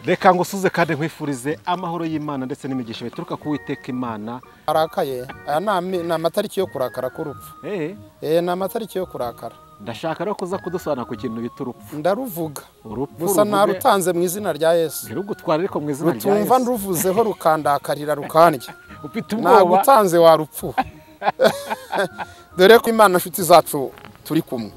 Reka ngusuze kandi nkwifurize amahoro y'Imana ndetse n'imigisha bituruka ku Uwiteka Imana. Arakaye aya ni amatariki yo kurakara k'urupfu. Ni amatariki yo kurakara. Ndashaka rero kuza kudusobanura ku kintu bita urupfu. Ndaruvuga gusa narutanze mu izina rya Yesu. Ntirugutwara ariko mu izina rya Yesu. Rutumva nruvuzeho rukandakarira rukandya. Ufite ubwoba. Nagutanze warupfu. Dore ko Imana nshuti zacu turi kumwe.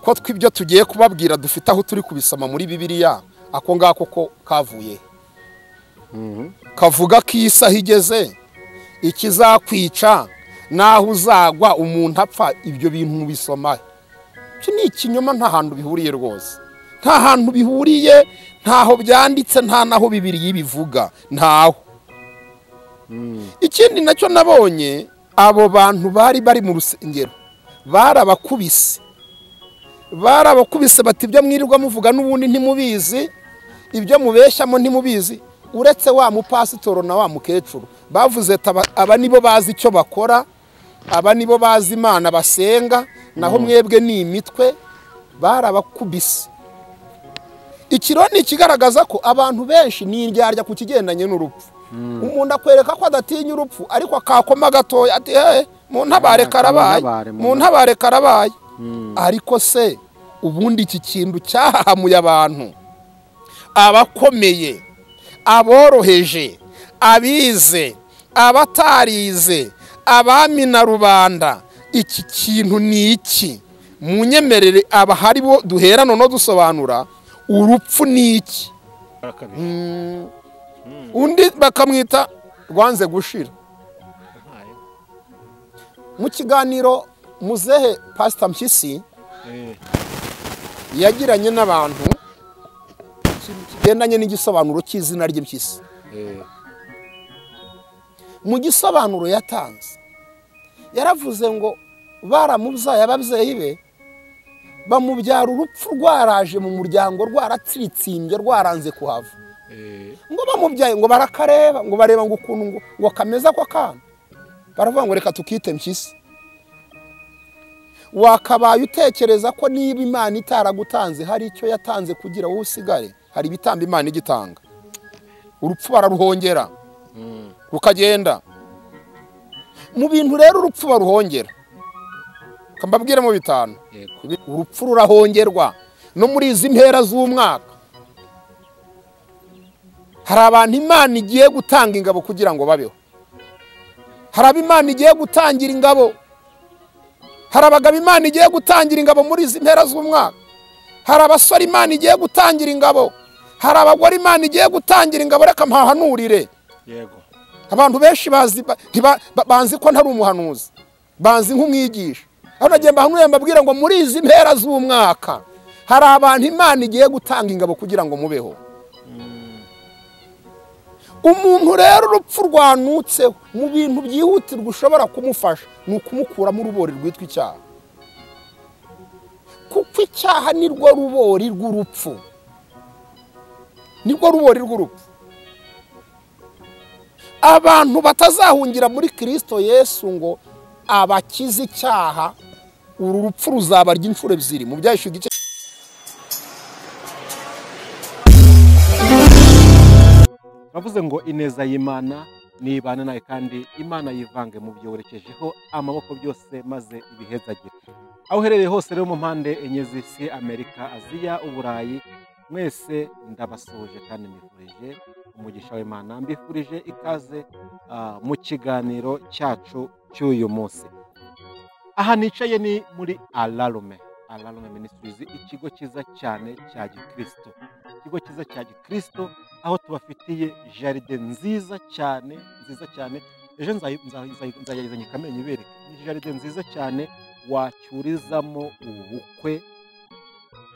Ko twibyo tugiye kubabwira dufite aho turi kubisoma muri Bibiliya, ako ngako ko kavuye. Kavuga ko isaha igeze ikizakwica naho uzagwa umuntu apfa, ibyo bintu mubisoma. Icyo ni ikinyoma, nta hantu bihuriye rwose. Nta hantu bihuriye, ntaho byanditse, nta naho Bibiliya ibivuga, ntaho. Ikindi nacyo nabonye, abo bantu bari bari mu rusengero barabakubise. Barabakubise bati ibyo mwirirwa muvuga n'ubundi ntimubizi, ibyo mubeshyamo ntimubizi. Uretse wa mupasitoro na wa mukecuru bavuze aba nibo bazi icyo bakora, aba nibo bazi Imana basenga, naho mwebwe ni imitwe. Barabakubise. Ikiro ni ikigaragaza ko abantu benshi ni indyarya ku kigendanye n'urupfu. Umuntu akwereka ko adatinya urupfu ariko akakoma gatoya ati he mu ntabare karabaye, mu ntabare karabaye. Ariko se ubundi iki kintu cyahahamuye abantu, abakomeye, aboroheje, abize, abatarize, abami na rubanda, iki kintu ni iki? Munyemerere abahari bo duhera none dusobanura urupfu ni iki. Undi bakamwita rwanze gushira. Mu kiganiro muzehe Pastor Mpyisi yagiranye n'abantu kigendanye n'igisobanuro cy'izina rye Mpyisi. Mu gisobanuro yatanze yaravuze ngo baramubyaye ababyeyi be bamubyara urupfu rwaraje mu muryango, rwaratsitsimbye, rwaranze kuhava. Ngo bamubyaye ngo barakareba, ngo bareba ngo ukuntu ngo kameza ko kana, baravuga ngo reka tukite Mpyisi. Wakabaye utekereza ko niba Imana itaragutanze hari icyo yatanze kugira wowe usigare, hari ibitambo Imana igitanga. Urupfu bararuhongera rukagenda. Mu bintu rero urupfu baruhongera, kambabwira mu bitanu. Urupfu rurahongerwa no muri izi mpera z'umwaka. Hari abantu Imana igiye gutanga ingabo kugira ngo babeho. Hari abo Imana igiye gutangira ingabo. Hari abagabo Imana igiye gutangira ingabo muri izi mpera z'umwaka. Hari abasore Imana igiye gutangira ingabo. Hari abagore Imana igiye gutangira ingabo. Reka mpahanurire. Yego. Abantu benshi bazi banzi ko ntari umuhanuzi, banzi nk'umwigisha. Aho nagiye mbahanurira mbabwira ngo muri izi mpera z'umwaka hari abantu Imana igiye gutanga ingabo kugira ngo mubeho. Umuntu rero urupfu rwanutseho, mu bintu byihutirwa ushobora kumufasha ni ukumukuramo urubori rwitwa icyaha. Kuko icyaha nirwo rubori rw'urupfu. Nirwo rubori rw'urupfu. Abantu batazahungira muri Kristo Yesu ngo abakize icyaha, uru rupfu ruzabarya inshuro ebyiri. Mu Byahishuwe igice bavuze ngo ineza y'Imana nibana nawe kandi Imana yivange mu byo werekejeho amaboko byose maze ibihezagire. Aho uherereye hose rero mu mpande enye z'isi, Amerika, Aziya, Uburayi, mwese ndabasuhuje kandi mbifurije umugisha w'Imana, mbifurije ikaze mu kiganiro cyacu cy'uyu munsi. Aha nicaye ni muri Alalume, Alalume Ministries, ikigo cyiza cyane cya Gikristo. Ikigo cyiza cya Gikristo aho tubafitiye jaride nziza cyane, nziza cyane. Ejo nzayizanye kamenye ibereke. Ni jaride nziza cyane wacyurizamo ubukwe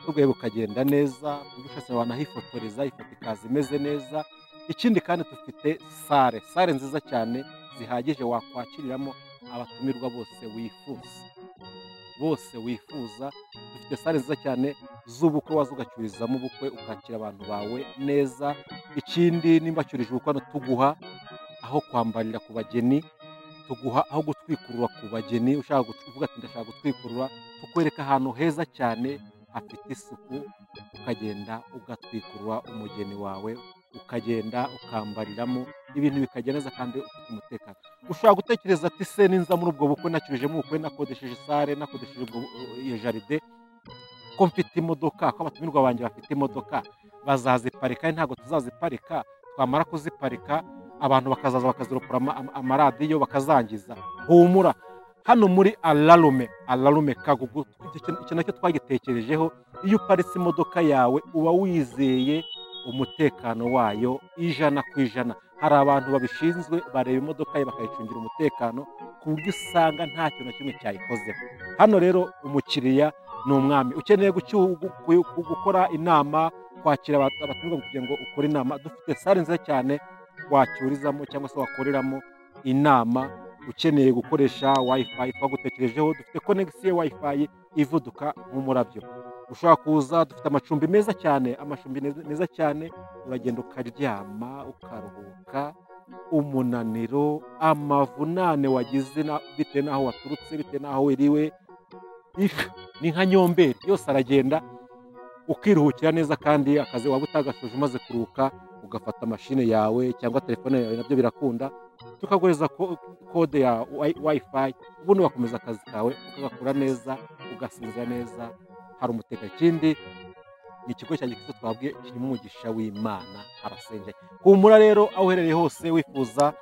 ubwe bukagenda neza, ushatse wanahifotoreza ifoto ikaza imeze neza. Ikindi kandi dufite sare, sare nziza cyane zihagije wakwakiriramo abatumirwa bose wifuza, bose wifuza. Dufite sare nziza cyane z'ubukwe, waza ugacyurizamo ubukwe ukakira abantu bawe neza. Ikindi nimba cyurije ubukwe hano tuguha aho kwambarira ku bageni, tuguha aho gutwikurura ku bageni. Ushaka kuvuga ati ndashaka gutwikurura, tukwereka ahantu heza cyane hafite isuku, ukagenda ugatwikurura umugeni wawe, ukagenda ukambariramo, ibintu bikagenda neza kandi ufite umutekano. Ushobora gutekereza ati se ninza muri ubwo bukwe nacyujemo ubukwe, nakodesheje sare, nakodesheje iyo jaride, ko mfite imodoka, ko abatumirwa banjye bafite imodoka, bazaziparika? Ntabwo tuzaziparika, twamara kuziparika abantu bakazaza bakaziropora amaradiyo bakazangiza. Humura, hano muri Alarume Kagugu, icyo nacyo twagitekerejeho. Iyo uparitse imodoka yawe uba wizeye umutekano wayo 100%. Hari abantu babishinzwe bareba imodoka ye bakayicungira umutekano, ku buryo usanga nta kintu na kimwe cyayikozeho. Hano rero umukiriya ni umwami. Ukeneye gukora inama, kwakira abatumirwa kugira ngo ukore inama, dufite sare nziza cyane wacyurizamo cyangwa se wakoreramo inama. Ukeneye gukoresha wifi twagutekerejeho, dufite connection ya wifi ivuduka nk'umurabyo. Ushobora kuza, dufite amacumbi meza cyane, amacumbi meza cyane, uragenda ukaryama ukaruhuka umunaniro, amavunane wagize bitewe n'aho waturutse, bitewe n'aho wiriwe, ni nka nyomberi yose aragenda, ukiruhukira neza. Kandi akazi waba utagashoje umaze kuruhuka, ugafata mashine yawe cyangwa telefone yawe, nabyo birakunda, tukaguhereza kode ya wifi, ubundi ugakomeza akazi kawe ukagakora neza, ugasinzira neza, hari umutekano. Ikindi ni ikigo cya gikristo twabwiye kirimo umugisha w'Imana, harasengeye. Humura rero aho uherereye hose wifuza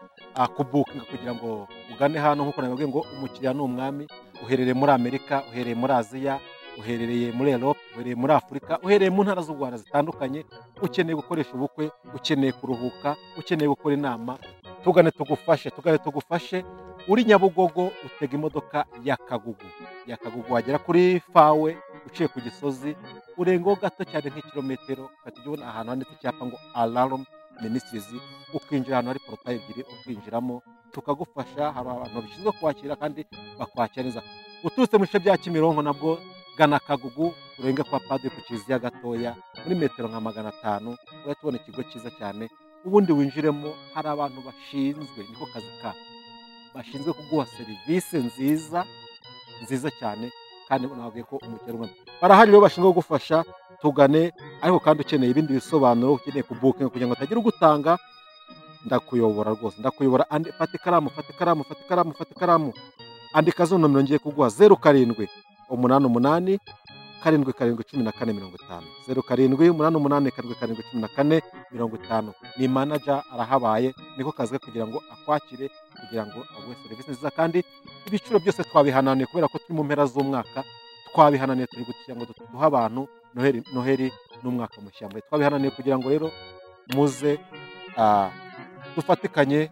kubukinga kugira ngo ugane hano, nkuko nababwiye ngo umukiriya ni umwami. Uherereye muri Amerika, uherereye muri Aziya, uherereye muri Europe, uherereye muri Afurika, uherereye mu ntara z'u Rwanda zitandukanye, ukeneye gukoresha ubukwe, ukeneye kuruhuka, ukeneye gukora inama, tugane tugufashe, tugane tugufashe. Uri Nyabugogo utega imodoka ya Kagugu, ya Kagugu wagera kuri Fawe uciye ku Gisozi, urengaho gato cyane nk'ikirometero, ukajya ubona ahantu handitse icyapa ngo Alarm Ministries, ukinjira ahantu hari porotaye ebyiri, ukinjiramo tukagufasha. Hari abantu bashinzwe kwakira kandi bakwakira neza. Uturutse mu bice bya Kimironko nabwo gana Kagugu, urenge kwa padiri ku kiliziya gatoya, muri metero nka 500 urahita ubona ikigo cyiza cyane. Ubundi winjiremo, hari abantu bashinzwe, niko kazi kabo, bashinzwe kuguha serivisi nziza nziza cyane, kandi nababwiye ko umukiriya umwe barahari rero bashinzwe kugufasha. Tugane. Ariko kandi ukeneye ibindi bisobanuro, ukeneye kubukinga kugira ngo utagira ugutanga, ndakuyobora rwose, ndakuyobora. Fata ikaramu, fata ikaramu, fata ikaramu, fata ikaramu, andika zino nomero ngiye kuguha: 07 88 77 14 50, 07 88 77 14 50. Ni manager arahabaye, niko kazi kugira ngo akwakire, kugira ngo aguhe serivisi nziza. Kandi ibiciro byose twabihananiye kubera ko turi mu mpera z'umwaka, twabihananiye turi kugira ngo duhe abantu Noheli n'umwaka mushya. Twabihananiye kugira ngo rero muze dufatikanye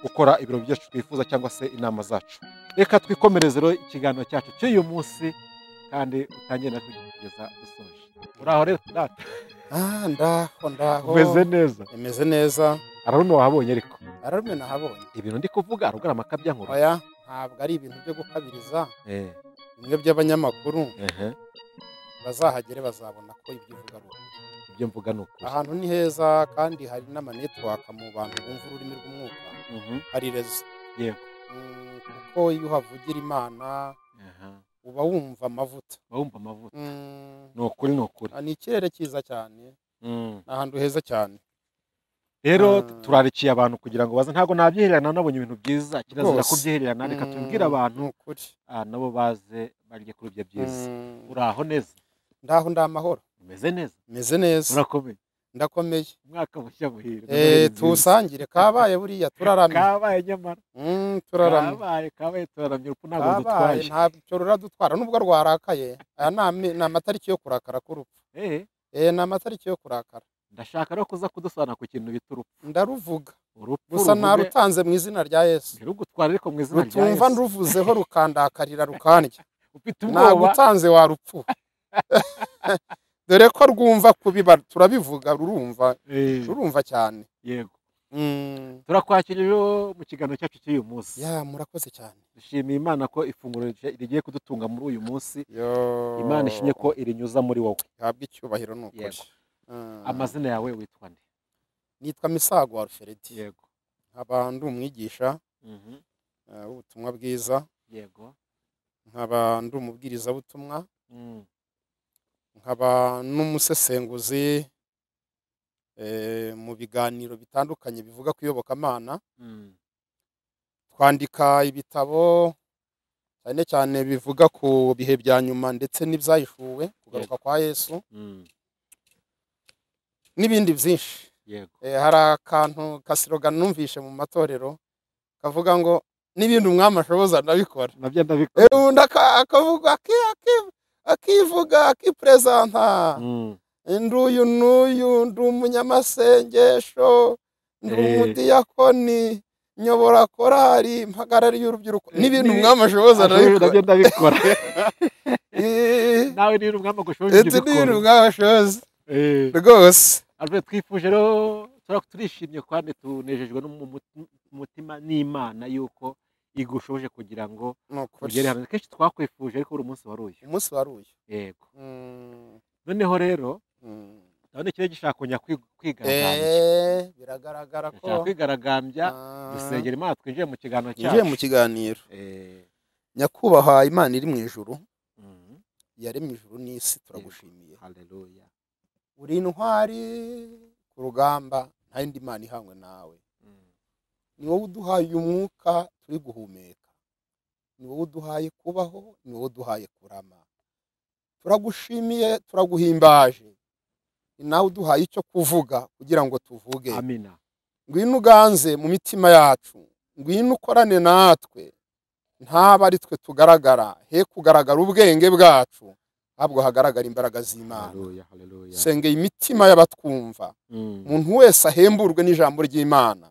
gukora ibiro byacu twifuza cyangwa se inama zacu. Reka twikomereze rero ikiganiro cyacu cy'uyu munsi, kandi utangiye natwe kugeza dusoje. Uraho rero data? Ndaho ndaho. Umeze neza? Umeze neza. Ararume wahabonye ariko? Ararume nahabonye. Ibintu ndi kuvuga arugara amakabya nkuru. Oya, ntabwo ari ibintu byo gukabiriza. Bimwe by'abanyamakuru. Bazahagere bazabona ko ibyo uvuga ari ukuri. Ibyo mvuga ni ukuri. Ahantu ni heza kandi hari n'amanetwork mu bantu bumva ururimi rw'umwuka. Hari rezo. Yego. Kuko iyo uhavugira Imana uba wumva amavuta. Uba wumva amavuta. Ni ukuri, ni ukuri. Ni ikirere cyiza cyane. Ni ahantu heza cyane. Rero turarikiye abantu kugira ngo baze, ntabwo nabyihererana, nabonye ibintu byiza, kirazira kubyihererana, reka tubwire abantu nabo baze barye kuri ibyo byiza. Uraho neza? Ndaho ndamahoro. Umeze neza? Meze neza. Urakomeye? Ndakomeye. Umwaka mushya muhire. Tuwusangire, kabaye buriya turaramye. Kabaye nyamara. Turaramye. Kabaye turaramye, urupfu ntabwo rudutwaye. Ntabwo ruradutwara nubwo rwarakaye. Aya ni amatariki yo kurakara k'urupfu. Ni amatariki yo kurakara. Ndashaka rero kuza kudusobanura ku kintu bita urupfu. Ndaruvuga. Gusa narutanze mu izina rya Yesu. Ntirugutwara ariko mu izina rya Yesu. Rutumva nruvuzeho rukandakarira rukandya. Ufite ubwoba. Nagutanze warupfu. Dore ko rwumva kubiba, turabivuga rurumva. Rurumva cyane. Yego. Turakwakira rero mu kiganiro cyacu cy'uyu munsi. Ya, murakoze cyane. Dushimiye Imana ko ifunguro rigiye kudutunga muri uyu munsi. Imana ishimye ko irinyuza muri wowe. Ihabwe icyubahiro ni ukuri. Amazina yawe witwa nde? Nitwa Misago Alfred. Yego. Nkaba ndi umwigisha w'ubutumwa bwiza. Yego. Nkaba ndi umubwirizabutumwa. Nkaba n'umusesenguzi mu biganiro bitandukanye bivuga ku iyobokamana. Twandika ibitabo cyane cyane bivuga ku bihe bya nyuma ndetse n'ibyahishuwe, kugaruka kwa Yesu n'ibindi byinshi. Hari akantu kasiroga numvishe mu matorero kavuga ngo n'ibindi umwami ashoboza ndabikora, nabyo ndabikora. Undi akavuga akivuga akipresenta, nduyu n'uyu, ndi umunyamasengesho, ndi umudiyakoni, nyobora korari, mpagarariye urubyiruko, n'ibintu umwami ashoboza nabyo ndabikora. Nawe niba umwami agushoboza ibyo bikora, n'ibintu umwami ashoboza rwose. Alfred, twifuje rero, turishimye kandi tunejejwe n'umutima n'Imana yuko igushoje kugira ngo ugere hano. Kenshi twakwifuje ariko uri umunsi wari uyu. Umunsi wari uyu. Yego. Noneho rero ndabona ikirere gishaka kongera kwigaragambya. Biragaragara ko gishaka kwigaragambya. Dusengera Imana twinjiye mu kiganiro cyacu. Twinjiye mu kiganiro. Nyakubahwa Imana iri mu ijuru, yaremye ijuru n'isi, turagushimiye. Haleluya. Uri intwari ku rugamba, nta yindi Imana ihangwe nawe. Ni wowe uduhaye umwuka turi guhumeka, ni wowe uduhaye kubaho, ni wowe uduhaye kurama. Turagushimiye, turaguhimbaje. Ni nawe uduhaye icyo kuvuga kugira ngo tuvuge. Amina. Ngwino uganze mu mitima yacu, ngwino ukorane natwe, ntaba ari twe tugaragara, he kugaragara ubwenge bwacu, ahubwo hagaragara imbaraga z'Imana. Sengeye imitima y'abatwumva, umuntu wese ahemburwe n'ijambo ry'Imana,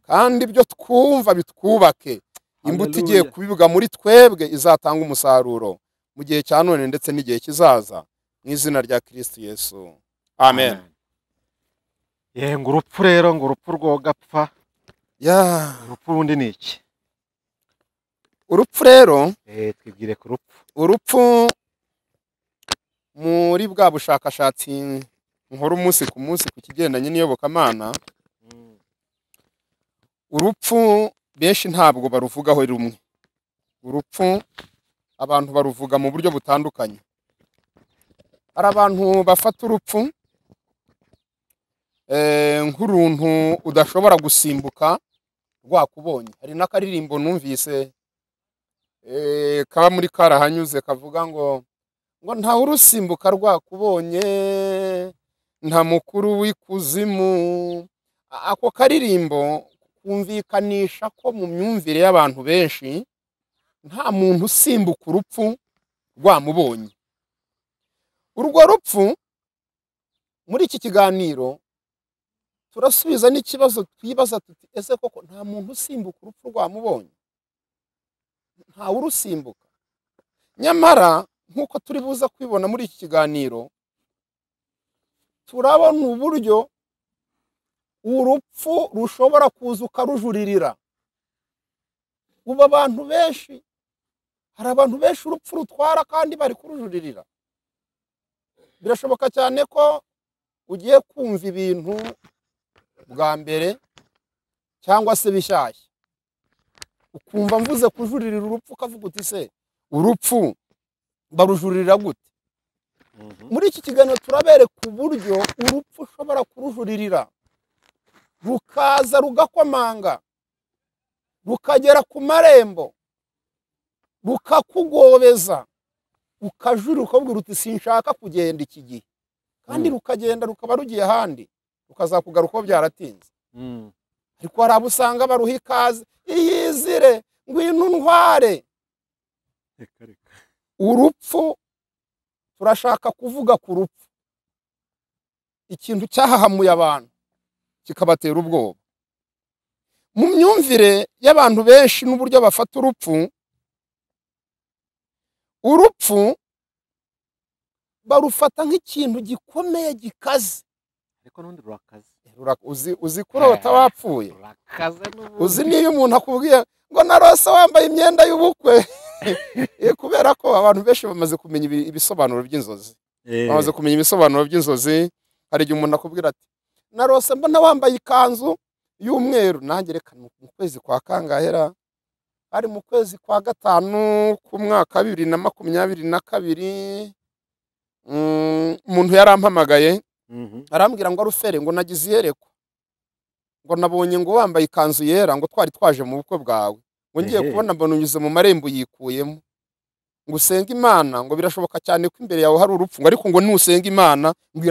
kandi ibyo twumva bitwubake. Imbuto igiye kubibwa muri twebwe izatanga umusaruro mu gihe cya none ndetse n'igihe kizaza, mu izina rya Kristo Yesu, amen. Ngo urupfu rero, ngo urupfu rwogapfa. Urupfu rundi ni iki? Urupfu rero, twibwire ku rupfu. Urupfu muri bwa bushakashatsi nkora umunsi ku munsi ku kigendanye n'iyobokamana, urupfu benshi ntabwo baruvugaho rumwe. Urupfu abantu baruvuga mu buryo butandukanye. Hari abantu bafata urupfu nk'uruntu udashobora gusimbuka rwakubonye. Hari n'akaririmbo numvise kaba muri karahanyuze kavuga ngo nta urusimbuka rwakubonye, nta mukuru w'ikuzimu. Ako karirimbo kumvikanisha ko mu myumvire y'abantu benshi nta muntu usimbuka urupfu rwamubonye. Urwo rupfu muri iki kiganiro turasubiza n'ikibazo twibaza tuti ese koko nta muntu usimbuka urupfu rwamubonye? Nta urusimbuka. Nyamara nkuko turi buza kwibona muri iki kiganiro, turabona uburyo urupfu rushobora kuza ukarujuririra. Ubu abantu benshi, hari abantu benshi urupfu rutwara kandi bari kurujuririra. Birashoboka cyane ko ugiye kumva ibintu bwa mbere cyangwa se bishyashya, ukumva mvuze kujuririra urupfu ukavuga uti se urupfu barujuririra gute? Muri iki kiganiro turabereka uburyo urupfu ushobora kurujuririra, rukaza rugakomanga, rukagera ku marembo, rukakugobeza, ukajurira ukabwira uti sinshaka kugenda iki gihe, kandi rukagenda rukaba rugiye ahandi, rukazakugaruka uko byaratinze. Ariko hari abo usanga baruha ikaze, iyizire, ngwino untware. Urupfu, turashaka kuvuga ku rupfu, ikintu cyahahamuye abantu kikabatera ubwoba. Mu myumvire y'abantu benshi n'uburyo bafata urupfu, urupfu barufata nk'ikintu gikomeye gikaze. Ariko n'undi rurakaze. Uzi kurota wapfuye. Uzi niyo umuntu akubwiye ngo narose wambaye imyenda y'ubukwe. Kubera ko abantu benshi bamaze kumenya ibisobanuro by'inzozi. Bamaze kumenya ibisobanuro by'inzozi. Hari igihe umuntu akubwira ati narose mbona wambaye ikanzu y'umweru, nanjye reka mu kwezi kwa kangahera, ari mu kwezi kwa gatanu k'umwaka 2022, Umuntu yarampamagaye arambwira ngo Arufere ngo nagize iyerekwa, ngo nabonye ngo wambaye ikanzu yera, ngo twari twaje mu bukwe bwawe, ngo ngiye kubona mbona unyuze mu marembo yikuyemo, ngo usenge Imana, ngo birashoboka cyane ko imbere yawe hari urupfu, ngo ariko ngo nusenga Imana ngo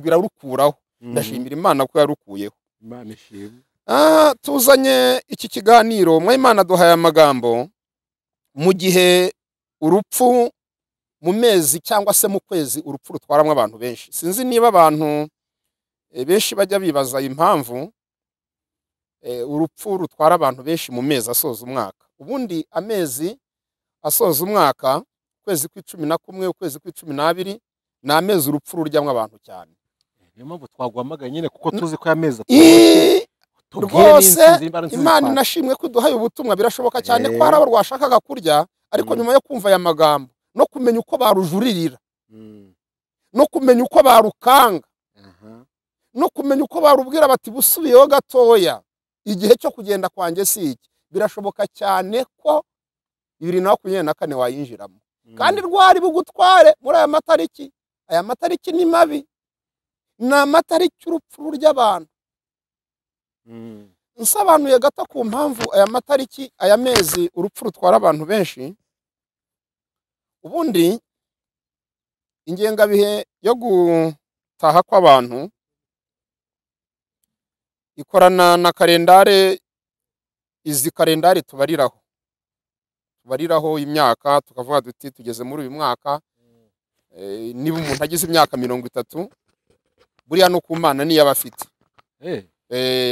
irarukuraho. Ndashimira Imana ko yarukuyeho. Imana ishimwe. Tuzanye iki kiganiro, mwa Imana duhaye amagambo mu gihe urupfu mu mezi cyangwa se mu kwezi urupfu rutwaramwe abantu benshi. Sinzi niba abantu benshi bajya bibaza impamvu urupfu rutwara abantu benshi mu mezi asoza umwaka. Ubundi amezi asoza umwaka, ukwezi kw'icumi na kumwe, ukwezi kw'icumi n'abiri, ni amezi urupfu ruryamwe abantu cyane. Niyo mpamvu twaguhamagaye nyine, kuko tuzi ko amezi rwose Imana inashimwe ko iduhaye ubutumwa. Birashoboka cyane ko hari abo rwashakaga kurya, ariko nyuma yo kumva aya magambo no kumenya uko barujuririra, no kumenya uko barukanga, no kumenya uko barubwira bati busubiyeho gatoya, igihe cyo kugenda kwanjye si iki, birashoboka cyane ko 2024 wayinjiramo. Kandi rwari bugutware muri aya matariki. Aya matariki ni mabi, ni amatariki urupfu rurya abantu. Nsobanuye gato ku mpamvu aya matariki, aya mezi urupfu rutwara abantu benshi. Ubundi ingengabihe yo gutaha kw'abantu ikorana na kalendare. Izi kalendare tubariraho imyaka, tukavuga duti tugeze muri uyu mwaka. Niba umuntu agize imyaka 30, buriya no ku Mana niyo aba afite.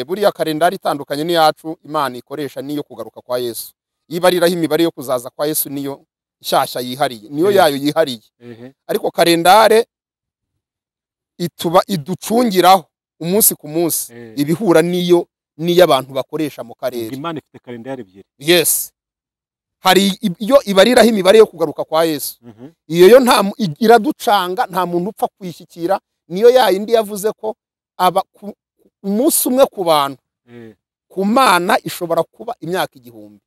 Buriya kalendari itandukanye n'iyacu Imana ikoresha niyo kugaruka kwa Yesu. Ibariraho imibare yo kuzaza kwa Yesu niyo nshyashya yihariye, niyo yayo yihariye. Ariko kalendare ituba iducungiraho umunsi ku munsi ibihura niyo abantu bakoresha mu karere. Imana ifite kalendari ebyiri. Yes. Hari iyo ibariraho imibare yo kugaruka kwa Yesu. Iyo yo nta iraducanga, nta muntu upfa kuyishyikira. Niyo yayindi yavuze ko aba umunsi umwe ku bantu, ku Mana ishobora kuba imyaka 1000.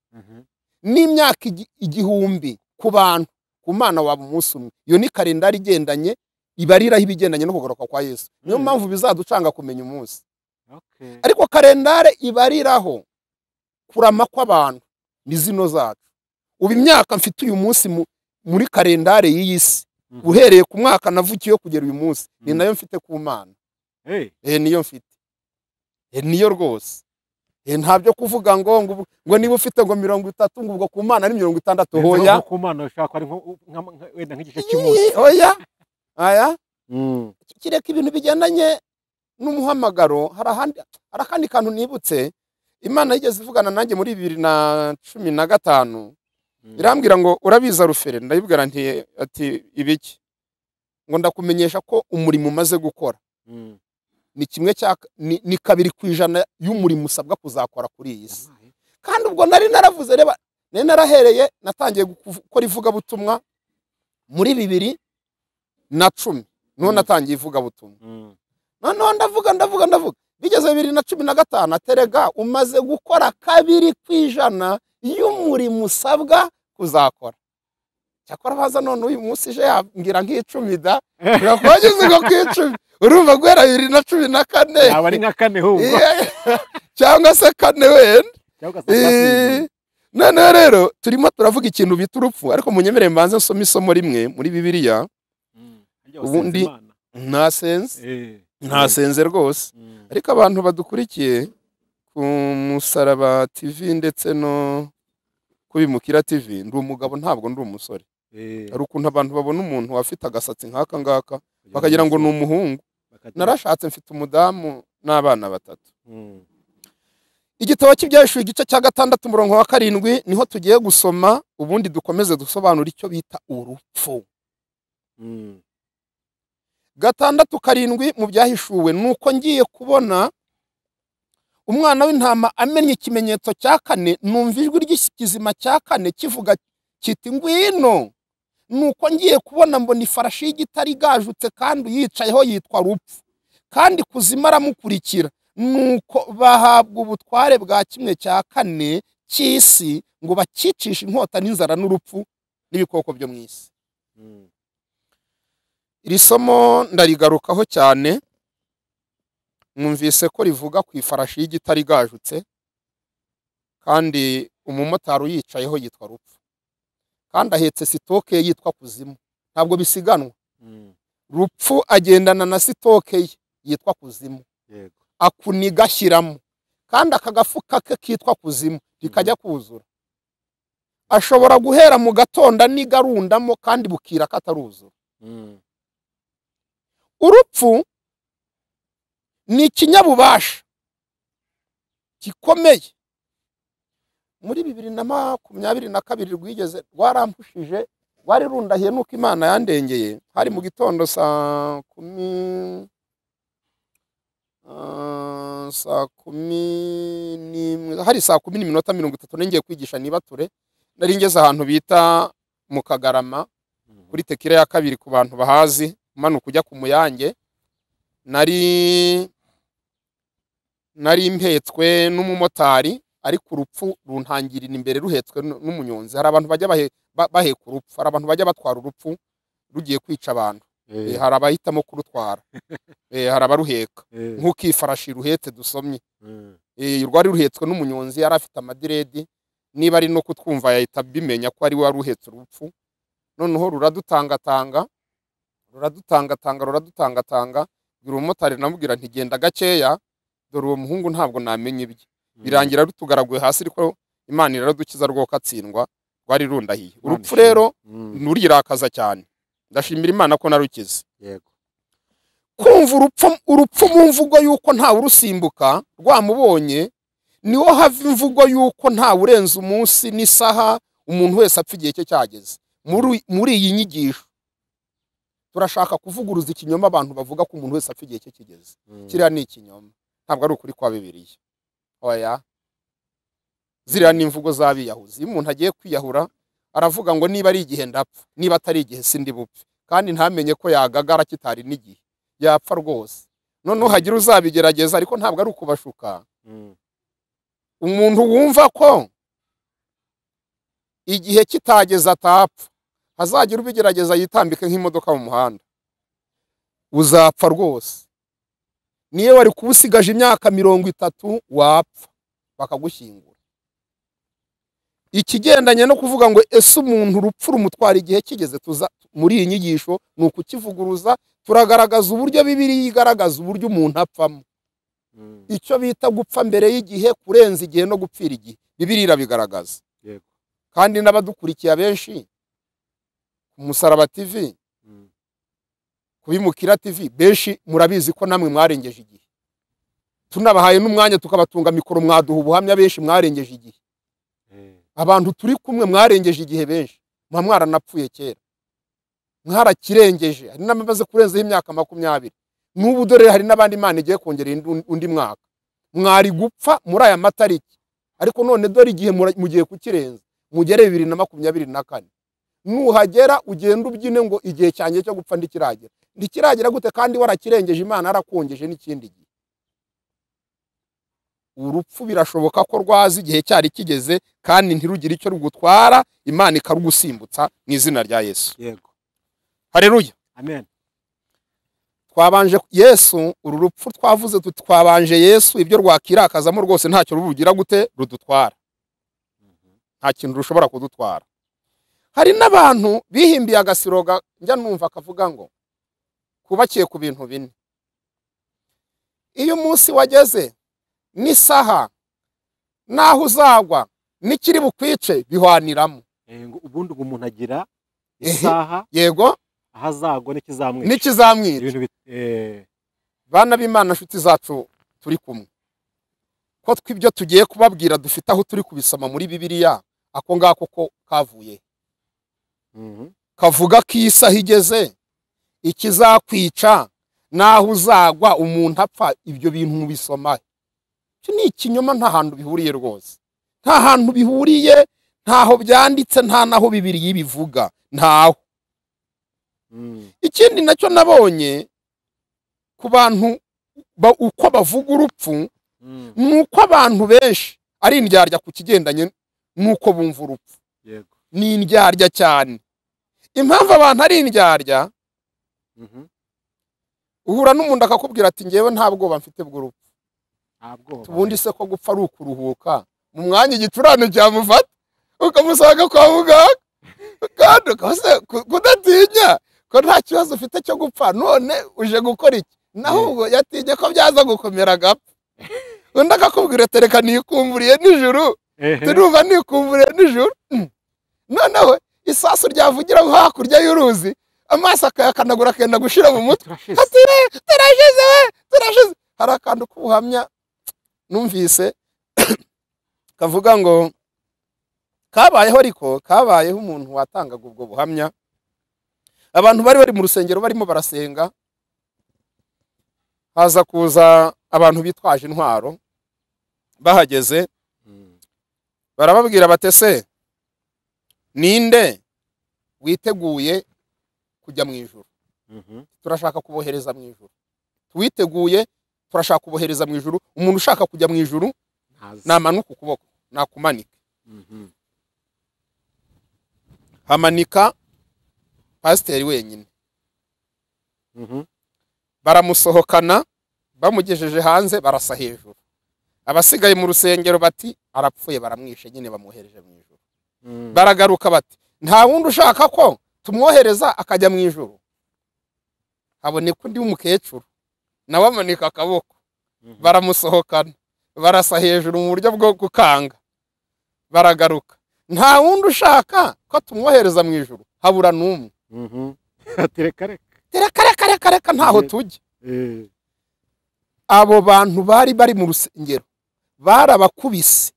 N'imyaka 1000 ku bantu, ku Mana waba umunsi umwe. Iyo ni kalendari igendanye, ibariraho ibigendanye no kugaruka kwa Yesu. Niyo mpamvu bizaducanga kumenya umunsi. Ariko kalendari ibariraho kurama kw'abantu ni zino zacu. Ubu imyaka mfite uyu munsi muri kalendari y'iyi si, uhereye ku mwaka navukiye kugera uyu munsi, ni nayo mfite ku Mana. Niyo mfite. Niyo rwose. Ntabyo kuvuga ngo ngo niba ufite ngo 30 ngo ubwo ku Mana ari 60. Hoya, ku Mana ushaka ari wenda nk'igice cy'umunsi. Oya. Aya. Kireka ibintu bigendanye n'umuhamagaro. Hari akandi kantu nibutse. Imana yigeze ivugana nanjye muri 2015, irambwira ngo urabiza Rufere. Ndayibwira nti ati ibiki? Ngo ndakumenyesha ko umurimo umaze gukora ni kimwe cya ni 2% y'umurimo usabwa kuzakora kuri iyi si. Kandi ubwo nari naravuze, reba nari narahereye, natangiye gukora ivugabutumwa muri 2010, niho natangiye ivugabutumwa. Noneho ndavuga bigeze 2015, aterega umaze gukora 2% y'umurimo usabwa kuzakora. Cyakora baza none uyu munsi ije yambwira nk'icumi da, urakwageze ngo kw'icumi, urumva guhera 2014 yaba ari nka 4 ahubwo, cyangwa se 4 wenda. Noneho rero turimo turavuga ikintu bita urupfu, ariko munyemerere mbanze nsome isomo rimwe muri Bibiliya. Ubundi ntasenze rwose. Ariko abantu badukurikiye ku Musaraba TV ndetse no kubimukira TV, ndi umugabo ntabwo ndi umusore. Hari ukuntu abantu babona umuntu afite agasatsi nk'aka ngaka bakagira ngo ni umuhungu. Narashatse mfite umudamu n'abana 3. Igitabo cy'Ibyahishuwe igice cya 6 umurongo wa 7 niho tugiye gusoma, ubundi dukomeze dusobanura icyo bita urupfu. 6:7 mu Byahishuwe: nuko ngiye kubona umwana w'intama amennye ikimenyetso cya 4, numva ijwi ry'ikizima cya 4 kivuga kiti ngwino. Nuko ngiye kubona mbona ifarashi y'igitare igajutse, kandi uyicayeho yitwa Rupfu, kandi kuzimu aramukurikira. Nuko bahabwa ubutware bwa 1/4 cy'isi, ngo bakicishe inkota n'inzara n'urupfu n'ibikoko byo mu isi. Iri somo ndarigarukaho cyane, mwumvise ko rivuga ku ifarashi y'igitare igajutse, kandi umumotari uyicayeho yitwa Rupfu, kandi ahetse sitoke yitwa Kuzimu. Ntabwo bisiganwa. Rupfu agendana na sitoke ye yitwa Kuzimu, akuniga ashyiramo, kandi aka gafuka ke kitwa Kuzimu rikajya kuzura. Ashobora guhera mu gatondo nigarundamo kandi bukira kataruzura. Urupfu ni ikinyabubasha gikomeye. Muri 2022 rwigeze rwarampushije, rwari rundahiye nuko Imana yandengeye. Hari mu gitondo saa kumi 11, hari saa 10:30 ngiye kwigisha nibature. Nari ngeze ahantu bita mu Kagarama kuri tekire ya kabiri ku bantu bahazi, umanuka ujya ku Muyange. Nari mpetswe n'umumotari, ariko urupfu runtangirira imbere ruhetswe n'umunyonzi. Hari abantu bajya baheka urupfu, hari abantu bajya batwara urupfu rugiye kwica abantu. Hari abahitamo kurutwara, hari abaruheka nk'uko ifarashi ruhetse dusomye. Rwari ruhetswe n'umunyonzi, yari afite amadiredi, niba ari no kutwumva yahita bimenya ko ari we wari uhetse urupfu. Noneho ruradutangatanga, ruradutangatanga, ruradutangatanga. Bwira umumotari namubwira nti genda gakeya, dore uwo muhungu ntabwo namenya ibye. Birangira rutugaraguye hasi, ariko Imana iradukiza rwoka atsindwa, rwari rundahiye. Urupfu rero nturirakaza cyane. Ndashimira Imana ko narukize. Yego. Kumva urupfu mu mvugo yuko nta urusimbuka rwamubonye, niho hava imvugo yuko nta urenza umunsi n'isaha, umuntu wese apfa igihe cye cyageze. Muri iyi nyigisho turashaka kuvuguruza ikinyoma abantu bavuga ko umuntu wese apfa igihe cye kigeze. Kiriya ni ikinyoma, ntabwo ari ukuri kwa Bibiliya. Oya, ziriya ni imvugo z'abiyahuzi. Iyo umuntu agiye kwiyahura aravuga ngo niba ari igihe ndapfa, niba atari igihe sindi bupfe, kandi ntamenye ko yagagara kitari n'igihe, yapfa rwose. Noneho hagira uzabigerageza, ariko ntabwo ari ukubashuka. Umuntu wumva ko igihe kitageze atapfa, hazagira ubigerageza yitambike nk'imodoka mu muhanda, uzapfa rwose. Niyo wari kubusigaje imyaka 30 wapfa bakagushyingura. Ikigendanye no kuvuga ngo ese umuntu urupfu rumutwara igihe kigeze, tuza muri iyi nyigisho ni ukukivuguruza. Turagaragaza uburyo Bibiliya igaragaza uburyo umuntu apfamo, icyo bita gupfa mbere y'igihe, kurenza igihe no gupfira igihe. Bibiliya irabigaragaza. Kandi n'abadukurikiye abenshi ku Musaraba TV, kubimukira TV, benshi murabizi ko namwe mwarengeje igihe. Tunabahaye n'umwanya tukabatunga mikoro, mwaduha ubuhamya, benshi mwarengeje igihe. Abantu turi kumwe mwarengeje igihe, benshi mwa mwaranapfuye kera, mwarakirengeje. Hari n'abamaze kurenzaho imyaka 20 n'ubu, dore hari n'abandi Imana igiye kongera undi mwaka. Mwari gupfa muri aya matariki, ariko none dore igihe mugiye kukirenza, mugere 2024. Nuhagera ugenda ubyine ngo igihe cyanjye cyo gupfa ndikiragera. Ndikiragera gute kandi warakirengeje, Imana yarakongeje n'ikindi gihe? Urupfu birashoboka ko rwaza igihe cyari kigeze, kandi ntirugire icyo rugutwara, Imana ikarugusimbutsa mu izina rya Yesu. Yego. Haleluya. Amen. Twabanje Yesu, uru rupfu twavuze tuti twabanje Yesu, ibyo rwakirakazamo rwose ntacyo rubugira gute rudutwara. Nta kintu rushobora kudutwara. Hari n'abantu bihimbiye agasiroga, njya numva akavuga ngo kubakiye ku bintu bine. Iyo umunsi wageze n'isaha naho uzagwa n'ikiri bukwice bihwaniramo. Ubundi umuntu agira isaha, yego, ahazagwa n'ikizamwica. N'ikizamwica. Bana b'Imana, nshuti zacu turi kumwe, ko twibyo tugiye kubabwira dufite aho turi kubisoma muri Bibiliya, ako ngako ko kavuye. Kavuga ko isaha igeze, ikizakwica naho uzagwa umuntu apfa, ibyo bintu mubisoma. Icyo ni ikinyoma, nta hantu bihuriye rwose. Nta hantu bihuriye, ntaho byanditse, nta naho Bibiliya ibivuga, ntaho. Ikindi nacyo nabonye ku bantu uko bavuga urupfu, nuko abantu benshi ari indyarya ku kigendanye nuko bumva urupfu. Yego. Ni indyarya cyane. Impamvu abantu ari indyarya, Uhura n'umuntu akakubwira ati ngewe nta bwoba mfite bw'urupfu. Ubundi se ko gupfa ari ukuruhuka, mu mwanya igicurane cyamufata ukamusanga kwa muganga, kandi kudatinya ko nta kibazo ufite cyo gupfa, none uje gukora iki? Naho ubwo yatinye ko byaza gukomera agapfa. Undi akakubwira ati reka nikumburiye nijoro, turumva nikumburiye nijoro. Noneho isasu ryavugira hakurya y'uruzi, amaso akayakanagura akenda gushira mu mutwe, ati turashize we, turashize. Hari akantu k'ubuhamya numvise kavuga ngo kabayeho, ariko kabayeho umuntu watangaga ubwo buhamya. Abantu bari bari mu rusengero barimo barasenga, haza kuza abantu bitwaje intwaro. Bahageze barababwira batese ninde witeguye kujya mu ijuru? Turashaka kubohereza mu ijuru. Twiteguye, turashaka kubohereza mu ijuru. Umuntu ushaka kujya mu ijuru namanuka ukuboko, nakumanika. Hamanika pasiteri wenyine. Baramusohokana, bamugejeje hanze barasa hejuru. Abasigaye mu rusengero bati arapfuye, baramwishe nyine, bamwohereje mu ijuru. Baragaruka bati nta wundi ushaka ko tumwohereza akajya mu ijuru? Haboneka undi w'umukecuru nawe amanika akaboko, baramusohokana barasa hejuru mu buryo bwo gukanga. Baragaruka, nta wundi ushaka ko tumwohereza mu ijuru? Habura n'umwe. Reka reka reka, ntaho tujya. Abo bantu bari bari mu rusengero barabakubise,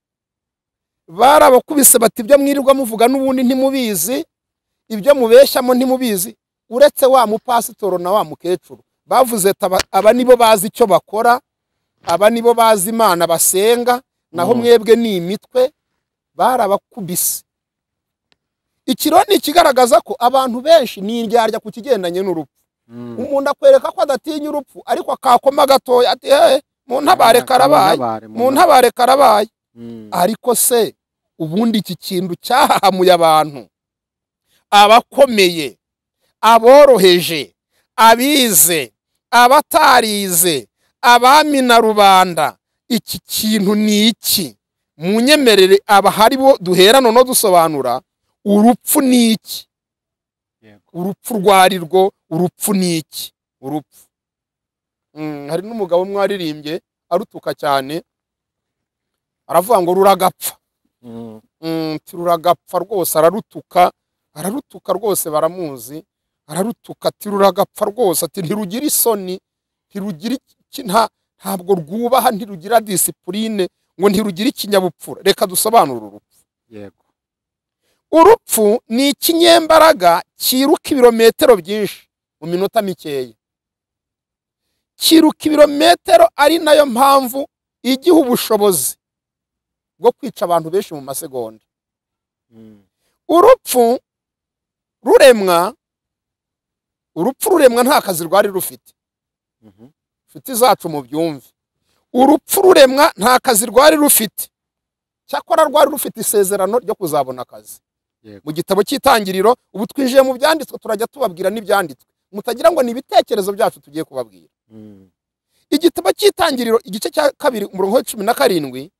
barabakubise bati ibyo mwirirwa muvuga n'ubundi ntimubizi, ibyo mubeshyamo ntimubizi. Uretse wa mupasitoro na wa mukecuru bavuze aba nibo bazi icyo bakora, aba nibo bazi Imana basenga, naho mwebwe ni imitwe. Barabakubise. Ikironi kigaragaza ko abantu benshi ni indyarya ku kigendanye n'urupfu. Umuntu akwereka ko adatinya urupfu, ariko akakoma gatoya ati he mu ntabare karabaye, mu ntabare karabaye. Ariko se ubundi iki kintu cyahahamuye abantu, abakomeye, aboroheje, abize, abatarize, abami na rubanda, iki kintu ni iki? Munyemerere abahari bo duhera none dusobanura urupfu ni iki? Urupfu rwari rwo, urupfu ni iki? Urupfu. Hari n'umugabo umwe waririmbye arutuka cyane, aravuga ngo ruragapfa. Ruragapfa rwose, ararutuka, ararutuka rwose, baramuzi, ararutuka ati ruragapfa rwose, ati ntirugira isoni, ntirugira ntabwo rwubaha, ntirugira discipline, ngo ntirugira ikinyabupfura. Reka dusobanure urupfu. Yego. Urupfu ni ikinyembaraga kiruka ibirometero byinshi mu minota mikeya. Kiruka ibirometero, ari nayo mpamvu igiha ubushobozi bwo kwica abantu benshi mu masegonda. Urupfu ruremwa, urupfu ruremwa nta kazi rwari rufite. Inshuti zacu mubyumve. Urupfu ruremwa nta kazi rwari rufite. Cyakora rwari rufite isezerano ryo kuzabona akazi. Mu gitabo cy'itangiriro, ubu twinjiye mu byanditswe, turajya tubabwira n'ibyanditswe, mutagira ngo ni ibitekerezo byacu tugiye kubabwira. Igitabo cy'itangiriro igice cya 2 umurongo wa 17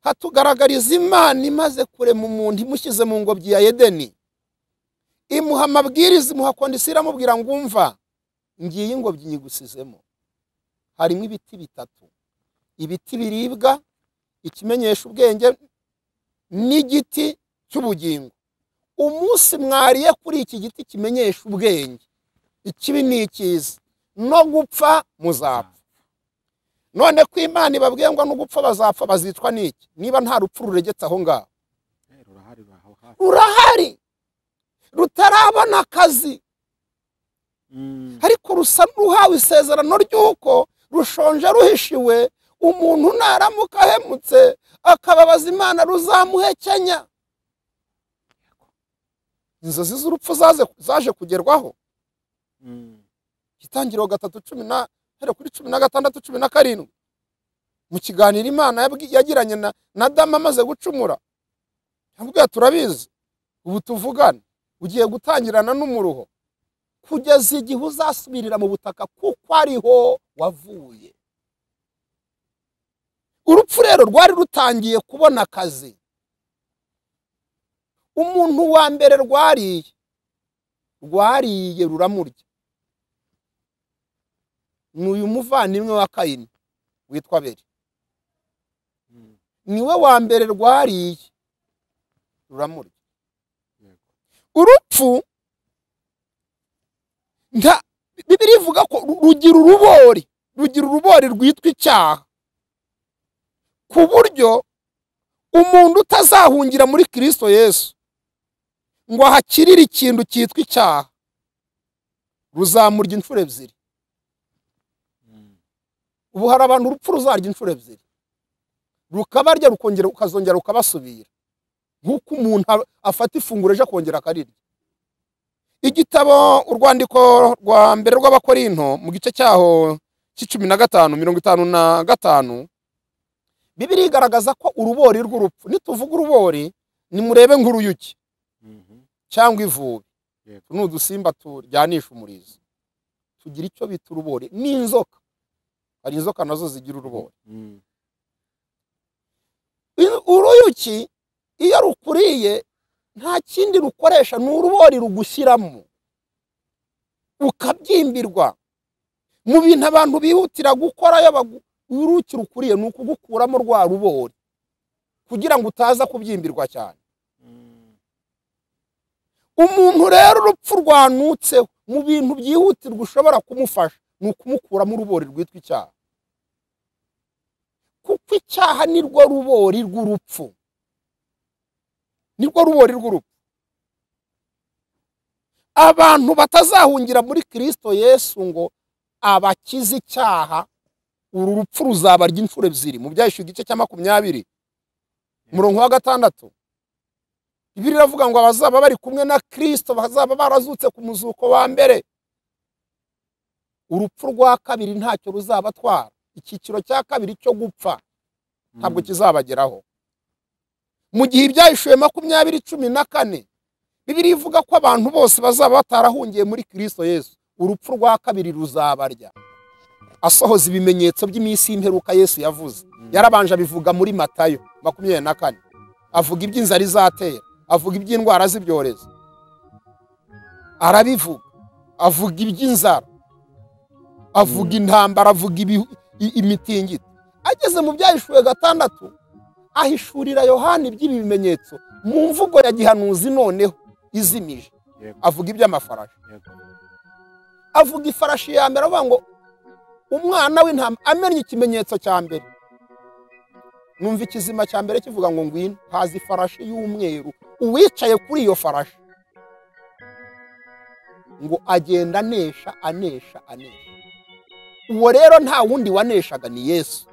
hatugaragariza Imana imaze kurema umuntu, imushyize mu ngobyi ya Edeni, imuha amabwiriza, imuha kondisiyo, iramubwira ngo umva ngiye ingobyi nyigusizemo, harimo ibiti bitatu, ibiti biribwa, ikimenyesha ubwenge, n'igiti cy'ubugingo. Umunsi mwariye kuri iki giti kimenyesha ubwenge, ikibi ni icyiza, no gupfa muzapfa. None ko Imana ibabwiye ngo no gupfa bazapfa, bazicwa n'iki niba nta rupfu ruregetse aho ngaho? Rurahari, rutarabona akazi, ariko rusa n'uhawe isezerano ry'uko rushonje ruhishiwe. Umuntu naramuka ahemutse akababaza Imana, ruzamuhekenya. Inzozi z'urupfu zaje kugerwaho. Itangiriro 3:10 hera kuri 16 17, mu kiganiro Imana yagiranye na Adamu amaze gucumura, yamubwiye turabizi ubu tuvugana ugiye gutangirana n'umuruho, Kugeza igihe uzasubirira mu butaka kuko ariho wavuye. Urupfu rero rwari rutangiye kubona akazi. Umuntu wa mbere rwariye ruramurya ni uyu muvandimwe wa Kayini witwa Abeli. Niwe wa mbere rwariye ruramurya. Urupfu Bibiliya ivuga ko rugira urubori rwitwa icyaha, ku buryo umuntu utazahungira muri Kristo Yesu ngo ahakirire ikintu cyitwa icyaha ruzamurya inshuro ebyiri. Ubu hari abantu urupfu ruzarya inshuro ebyiri, rukabarya rukongera ukazongera rukabasubira, nk'uko umuntu afata ifunguro ejo akongera akarirya. Igitabo urwandiko rwa mbere rw'Abakorinto mu gice cyaho c'15 55, Bibiliya igaragaza ko urubori rw'urupfu, nituvuga urubori nimurebe nk'uruyuki cyangwa ivubi, n'udusimba turyanisha umurizo, tugira icyo bita urubori. N'inzoka, hari inzoka nazo zigira urubori. Uruyuki iyo rukuriye nta kindi rukoresha, ni urubori rugushyiramo ukabyimbirwa. Mu bintu abantu bihutira gukora iyo uruki rukuriye ni ukugukuramo rwa rubori kugira ngo utaza kubyimbirwa cyane. Umuntu rero urupfu rwanutseho, mu bintu byihutirwa ushobora kumufasha ni ukumukuramo urubori rwitwa icyaha, kuko icyaha ni rwo rubori rw'urupfu, nirwo rubori rw'urupfu. Abantu batazahungira muri Kristo Yesu ngo abakize icyaha, uru rupfu ruzabarya inshuro ebyiri. Mu Byahishuwe igice cya 20 umurongo wa 6, Bibiliya iravuga ngo abazaba bari kumwe na Kristo bazaba barazutse ku muzuko wa mbere, urupfu rwa kabiri ntacyo ruzabatwara. Icyiciro cya kabiri cyo gupfa ntabwo kizabageraho. Mu gihe Ibyahishuwe 20:14, Bibiliya ivuga ko abantu bose bazaba batarahungiye muri Kristo Yesu, urupfu rwa kabiri ruzabarya. Asohoza ibimenyetso by'iminsi y'imperuka Yesu yavuze, yarabanje abivuga muri Matayo 24, avuga iby'inzara izatera, avuga iby'indwara z'ibyorezo, arabivuga, avuga iby'inzara, avuga intambara, avuga imitingito. Ageze mu Byahishuwe 6 ahishurira Yohana iby'ibi bimenyetso mu mvugo ya gihanuzi noneho izimije. Avuga iby'amafarashi, avuga ifarashi ya mbere, avuga ngo umwana w'intama amennye ikimenyetso cya mbere. Numva ikizima cya mbere kivuga ngo ngwino, haza ifarashi y'umweru, uwicaye kuri iyo farashi ngo agenda anesha anesha anesha. Uwo rero nta wundi waneshaga, ni Yesu.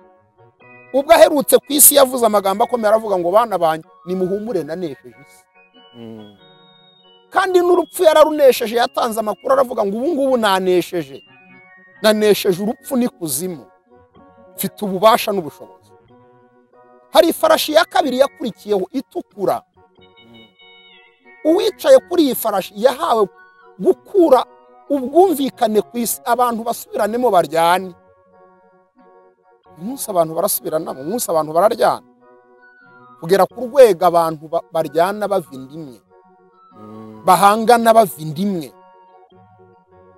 Ubwo aherutse ku isi yavuze amagambo akomeye, aravuga ngo bana banjye nimuhumure nanesheje isi. Kandi n'urupfu yararunesheje, yatanze amakuru aravuga ngo ubu ngubu nanesheje, nanesheje urupfu n'ikuzimu, mfite ububasha n'ubushobozi. Hari ifarashi ya kabiri yakurikiyeho itukura. Uwicaye kuri iyi farashi yahawe gukura ubwumvikane ku isi, abantu basubiranemo baryane. Umunsi abantu barasubiranamo, umunsi abantu bararyana, kugera ku rwego abantu baryana bava inda imwe, bahangana bava inda imwe.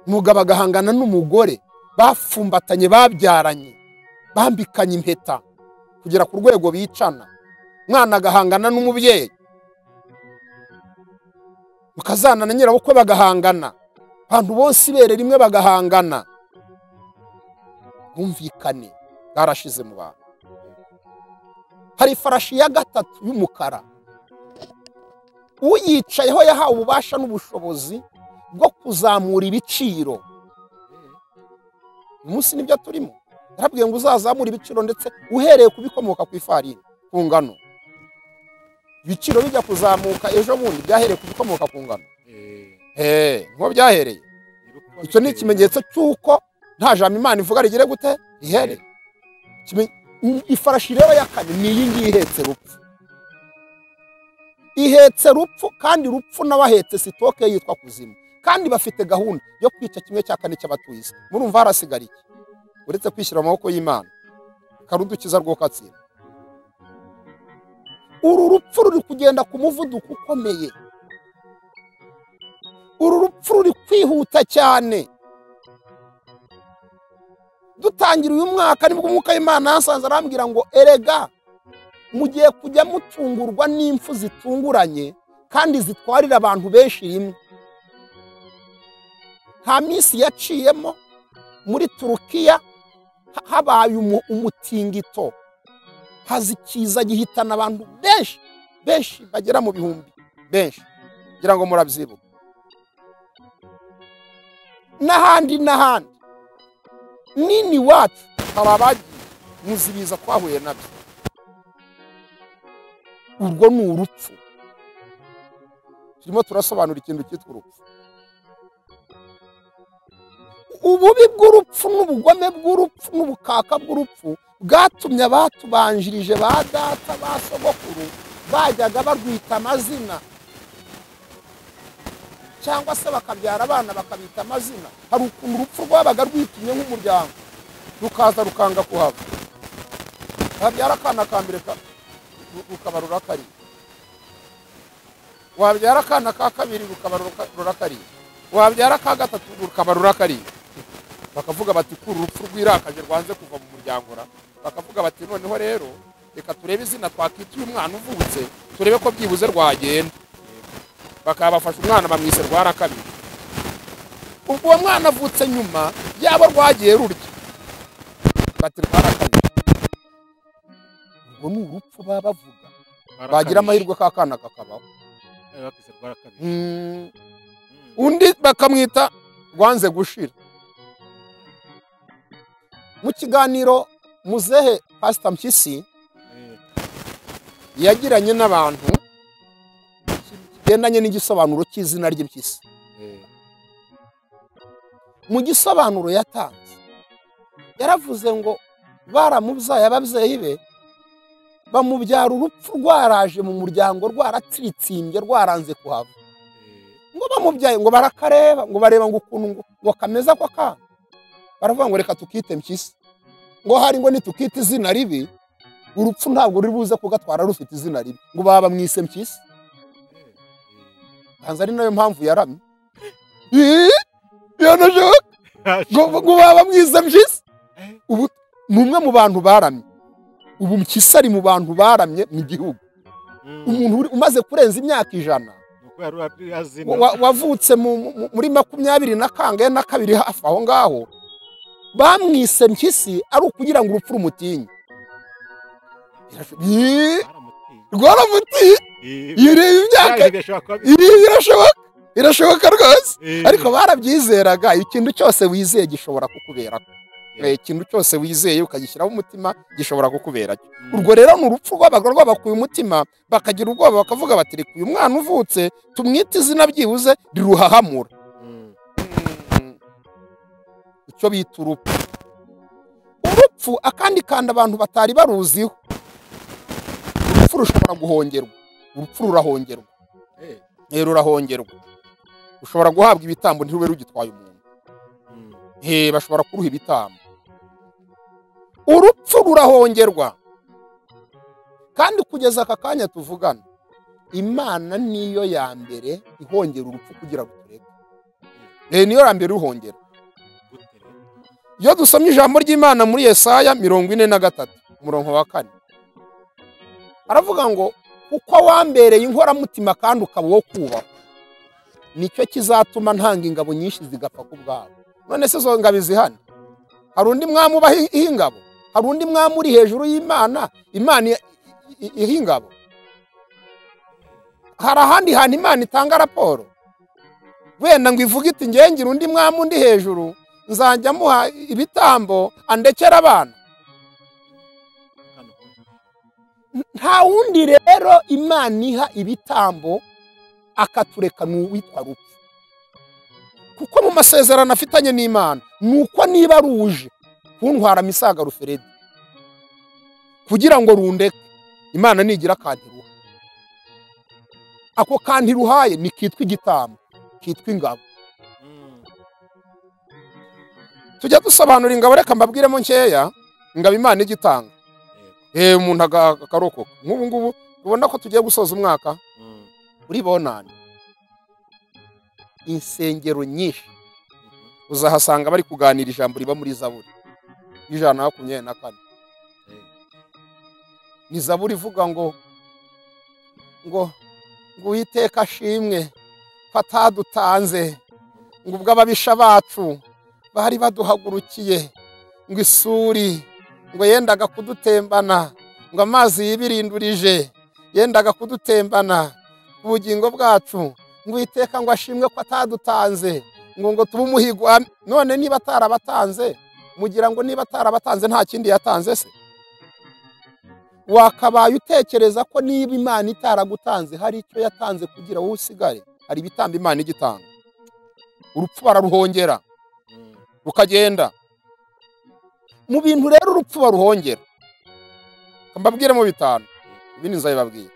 Umugabo agahangana n'umugore, bafumbatanye, babyaranye, bambikanye impeta, kugera ku rwego bicana. Umwana agahangana n'umubyeyi, mukazana na nyirabukwe bagahangana, abantu bose ibere rimwe bagahangana. Bwumvikane bwarashize mu bantu. Hari ifarashi ya gatatu y'umukara, uyicayeho yahawe ububasha n'ubushobozi bwo kuzamura ibiciro. Umunsi nibyo turimo, yarabwiye ngo uzazamura ibiciro ndetse uhereye ku bikomoka ku ifarini, ku ngano. Ibiciro bijya kuzamuka ejo bundi byahereye ku bikomoka ku ngano. Nko byahereye. Icyo ni ikimenyetso cy'uko nta jambo Imana ivuga rigire gute rihere. Ifarashi rero ya kane ni iyi ngiyi ihetse rupfu. Ihetse rupfu, kandi rupfu n'abahetse sitoke yitwa kuzimu. Kandi bafite gahunda yo kwica 1/4 cy'abatuye isi. Murumva harasigara iki uretse kwishyira mu maboko y'Imana karudukiza rwo katsinda? Uru rupfu ruri kugenda ku muvuduko ukomeye, uru rupfu ruri kwihuta cyane. Dutangira uyu mwaka nibwo Umwuka w'Imana yasanze arambwira ngo erega mugiye kujya mutungurwa n'impfu zitunguranye kandi zitwarira abantu benshi rimwe. Nta minsi yaciyemo muri Turukiya habaye umutingito, hazikiza gihitana abantu benshi benshi bagera mu bihumbi benshi, ngira ngo murabyibuka. N'ahandi n'ahandi nini wacu hari abagiye muzibiza twahuye nabyo. Urwo ni urupfu. Turimo turasobanura ikintu cyitwa urupfu. Ububi bw'urupfu n'ubugome bw'urupfu n'ubukaka bw'urupfu bwatumye abatubanjirije ba data ba sogokuru bajyaga barwita amazina, cyangwa se bakabyara abana bakabita amazina. Hari ukuntu urupfu rwabaga rwitumye nk'umuryango rukaza rukanga kuhava, wabyara akana ka mbere rukaba rurakariye, wabyara akana ka kabiri rukaba rurakariye, wabyara aka gatatu rukaba rurakariye. Bakavuga bati kuri urupfu rwirakaje rwanze kuva mu muryango ra. Bakavuga bati noneho rero reka turebe izina twakita uyu mwana uvutse, turebe ko byibuze rwagenda. Bakabafasha umwana bamwise rwarakabiri. Ubwo uwo mwana avutse nyuma yabo rwagiye rurya, bati rwarakabiri. Ubwo ni urupfu baba bavuga, bagira amahirwe ka kana kakabaho. Undi bakamwita rwanze gushira. Mu kiganiro muzehe Pastor Mpyisi yagiranye n'abantu kigendanye n'igisobanuro cy'izina ry'Impyisi, mu gisobanuro yatanze yaravuze ngo baramubyaye ababyeyi be bamubyara urupfu rwaraje mu muryango rwaratsiritsimbye rwaranze kuhava. Ngo bamubyaye ngo barakareba, ngo bareba ngo ukuntu ngo kameza ko kana, baravuga ngo reka tukite Mpyisi, ngo hari ngo nitukite izina ribi urupfu ntabwo ruri buze kugatwara rufite izina ribi, ngo baba mwise Mpyisi. Banza ari nayo mpamvu yaramye ngo baba mwise Mpyisi. Ubu ni umwe mu bantu baramye. Ubu Mpyisi ari mu bantu baramye mu gihugu. Umuntu umaze kurenza imyaka 100 wavutse muri 22 hafi aho ngaho, bamwise Mpyisi ari ukugira ngo urupfu rumutinye. Rwaramutiye. Imyaka irashoboka rwose, ariko barabyizeraga. Ikintu cyose wizeye gishobora kukubera. Ikintu cyose wizeye ukagishyiraho umutima gishobora kukubera. Urwo rero ni urupfu rwabaga rwabakuye umutima, bakagira ubwoba bakavuga bati reka uyu mwana uvutse tumwite izina byibuze riruhahamura. Icyo bita urupfu. Urupfu akandi kandi abantu batari baruziho. Urupfu rushobora guhongerwa. Urupfu rurahongerwa. Rurahongerwa. Ushobora guhabwa ibitambo ntirube rugitwaye umuntu. Bashobora kuruha ibitambo. Urupfu rurahongerwa. Kandi kugeza aka kanya tuvugana, Imana niyo ya mbere ihongera urupfu kugira rutureke. Niyo ya mbere ruhongera. Iyo dusomye ijambo ry'Imana muri Yesaya 43 umurongo wa 4, aravuga ngo kuko wambereye inkoramutima kandi ukaba uwo kubahwa, nicyo kizatuma ntanga ingabo nyinshi zigapfa ku bwawe. None se zo ngabo izihana? Hari undi mwami ubaha ingabo? Hari undi mwami uri hejuru y'Imana, Imana iha ingabo? Hari ahandi hantu Imana itanga raporo wenda ngo ivuge iti ngengira undi mwami undi hejuru nzajya muha ibitambo andekera abana? Nta wundi rero Imana iha ibitambo akatureka n'uwitwa rupfu. Kuko mu masezerano afitanye n'Imana nuko niba ruje kuntwara misaga ruferedi kugira ngo rundeke, Imana nigira akantiruha. Ako kantiruhaye ni kitwa igitambo, kitwa ingabo. Tujya dusobanura ingabo, reka mbabwiremo nkeya. Ingabo Imana igitanga, umuntu akarokoka. Nk'ubu ngubu ubona ko tugiye gusoza umwaka uri bonane, insengero nyinshi uzahasanga bari kuganira ijambo riba muri Zaburi 124. Ni Zaburi ivuga ngo ngo Uwiteka ashimwe ko atadutanze, ngo ubwo ababisha bacu bari baduhagurukiye, ngo isuri ngo yendaga kudutembana, ngo amazi yibirindurije yendaga kudutembana ubugingo bwacu, ngo Uwiteka ngo ashimwe ko atadutanze, ngo tube umuhigo. None niba atarabatanze, mugira ngo niba atarabatanze nta kindi yatanze se? Wakabaye utekereza ko niba Imana itaragutanze hari icyo yatanze kugira wowe usigare. Hari ibitambo Imana igitanga, urupfu bararuhongera rukagenda. Mu bintu rero urupfu baruhongera, mbabwire mu 5, ibindi nzabibabwira.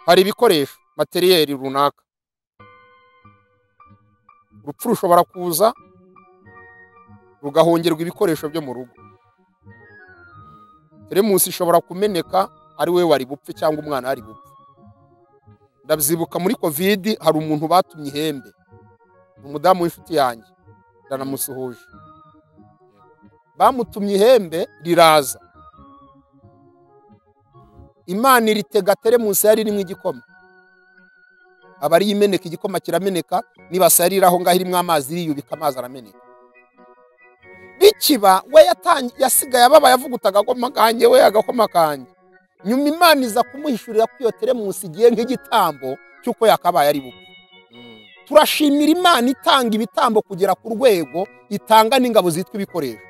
Hari ibikoresho materiyeri runaka, urupfu rushobora kuza rugahongerwa ibikoresho byo mu rugo. Teremusi ishobora kumeneka ari we wari bupfe cyangwa umwana ari bupfe. Ndabyibuka muri Covid hari umuntu batumye ihembe, umudamu w'inshuti yanjye, ndanamusuhuje. Bamutumye ihembe riraza, Imana iritega teremusi yari irimo igikoma, aba ari imeneka, igikoma kirameneka, nibasa yari iraho ngaho irimo amazi iriyubika, amazi arameneka. Bikiba we yasigaye ababaye avuguta agakoma kanjye, we agakoma kanjye. Nyuma Imana iza kumuhishurira ko iyo teremusi igiye nk'igitambo cy'uko yakabaye ari bupfe. Turashimira Imana itanga ibitambo kugera ku rwego itanga n'ingabo zitwa ibikoresho.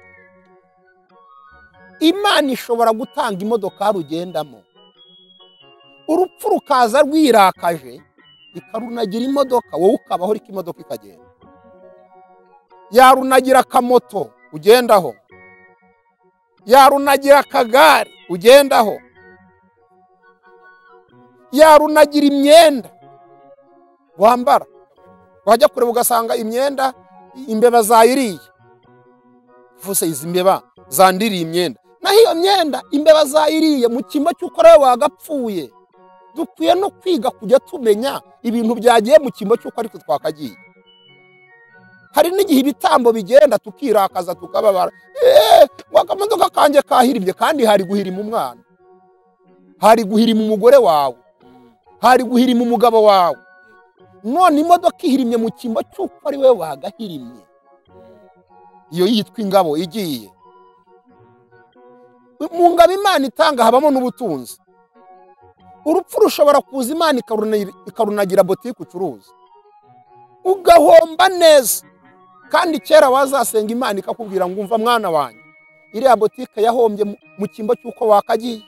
Imana ishobora gutanga imodokari ugendamo, urupfu rukaza rwirakaje ikarunagira imodoka, wowe ukabaho ariko imodoka ikagenda. Yarunagira akamoto ugendaho, yarunagira akagare ugendaho, yarunagira imyenda wambara, wajya kureba ugasanga imyenda imbeba zayiriye. Vuse izi mbeba zandiriye imyenda, naho iyo myenda imbeba zayiriye mu kimbo cy'uko nawe wagapfuye. Dukwiye no kwiga kujya tumenya ibintu byagiye mu kimbo cy'uko ariko twakagiye. Hari n'igihe ibitambo bigenda tukirakaza tukababara, ngo akamodoka kanjye kahirimye, kandi hari guhirima umwana, hari guhirima umugore wawe, hari guhirima umugabo wawe. None imodoka ihirimye mu kimbo cy'uko ari we wagahirimye, iyo yitwa ingabo igiye. Mu ngabo Imana itanga habamo n'ubutunzi. Urupfu rushobora kuza Imana ikarunagira botike ucuruza, ugahomba neza. Kandi kera wazasenga Imana ikakubwira ngo umva mwana wanjye, iriya botike yahombye mu kimbo cy'uko wakagiye.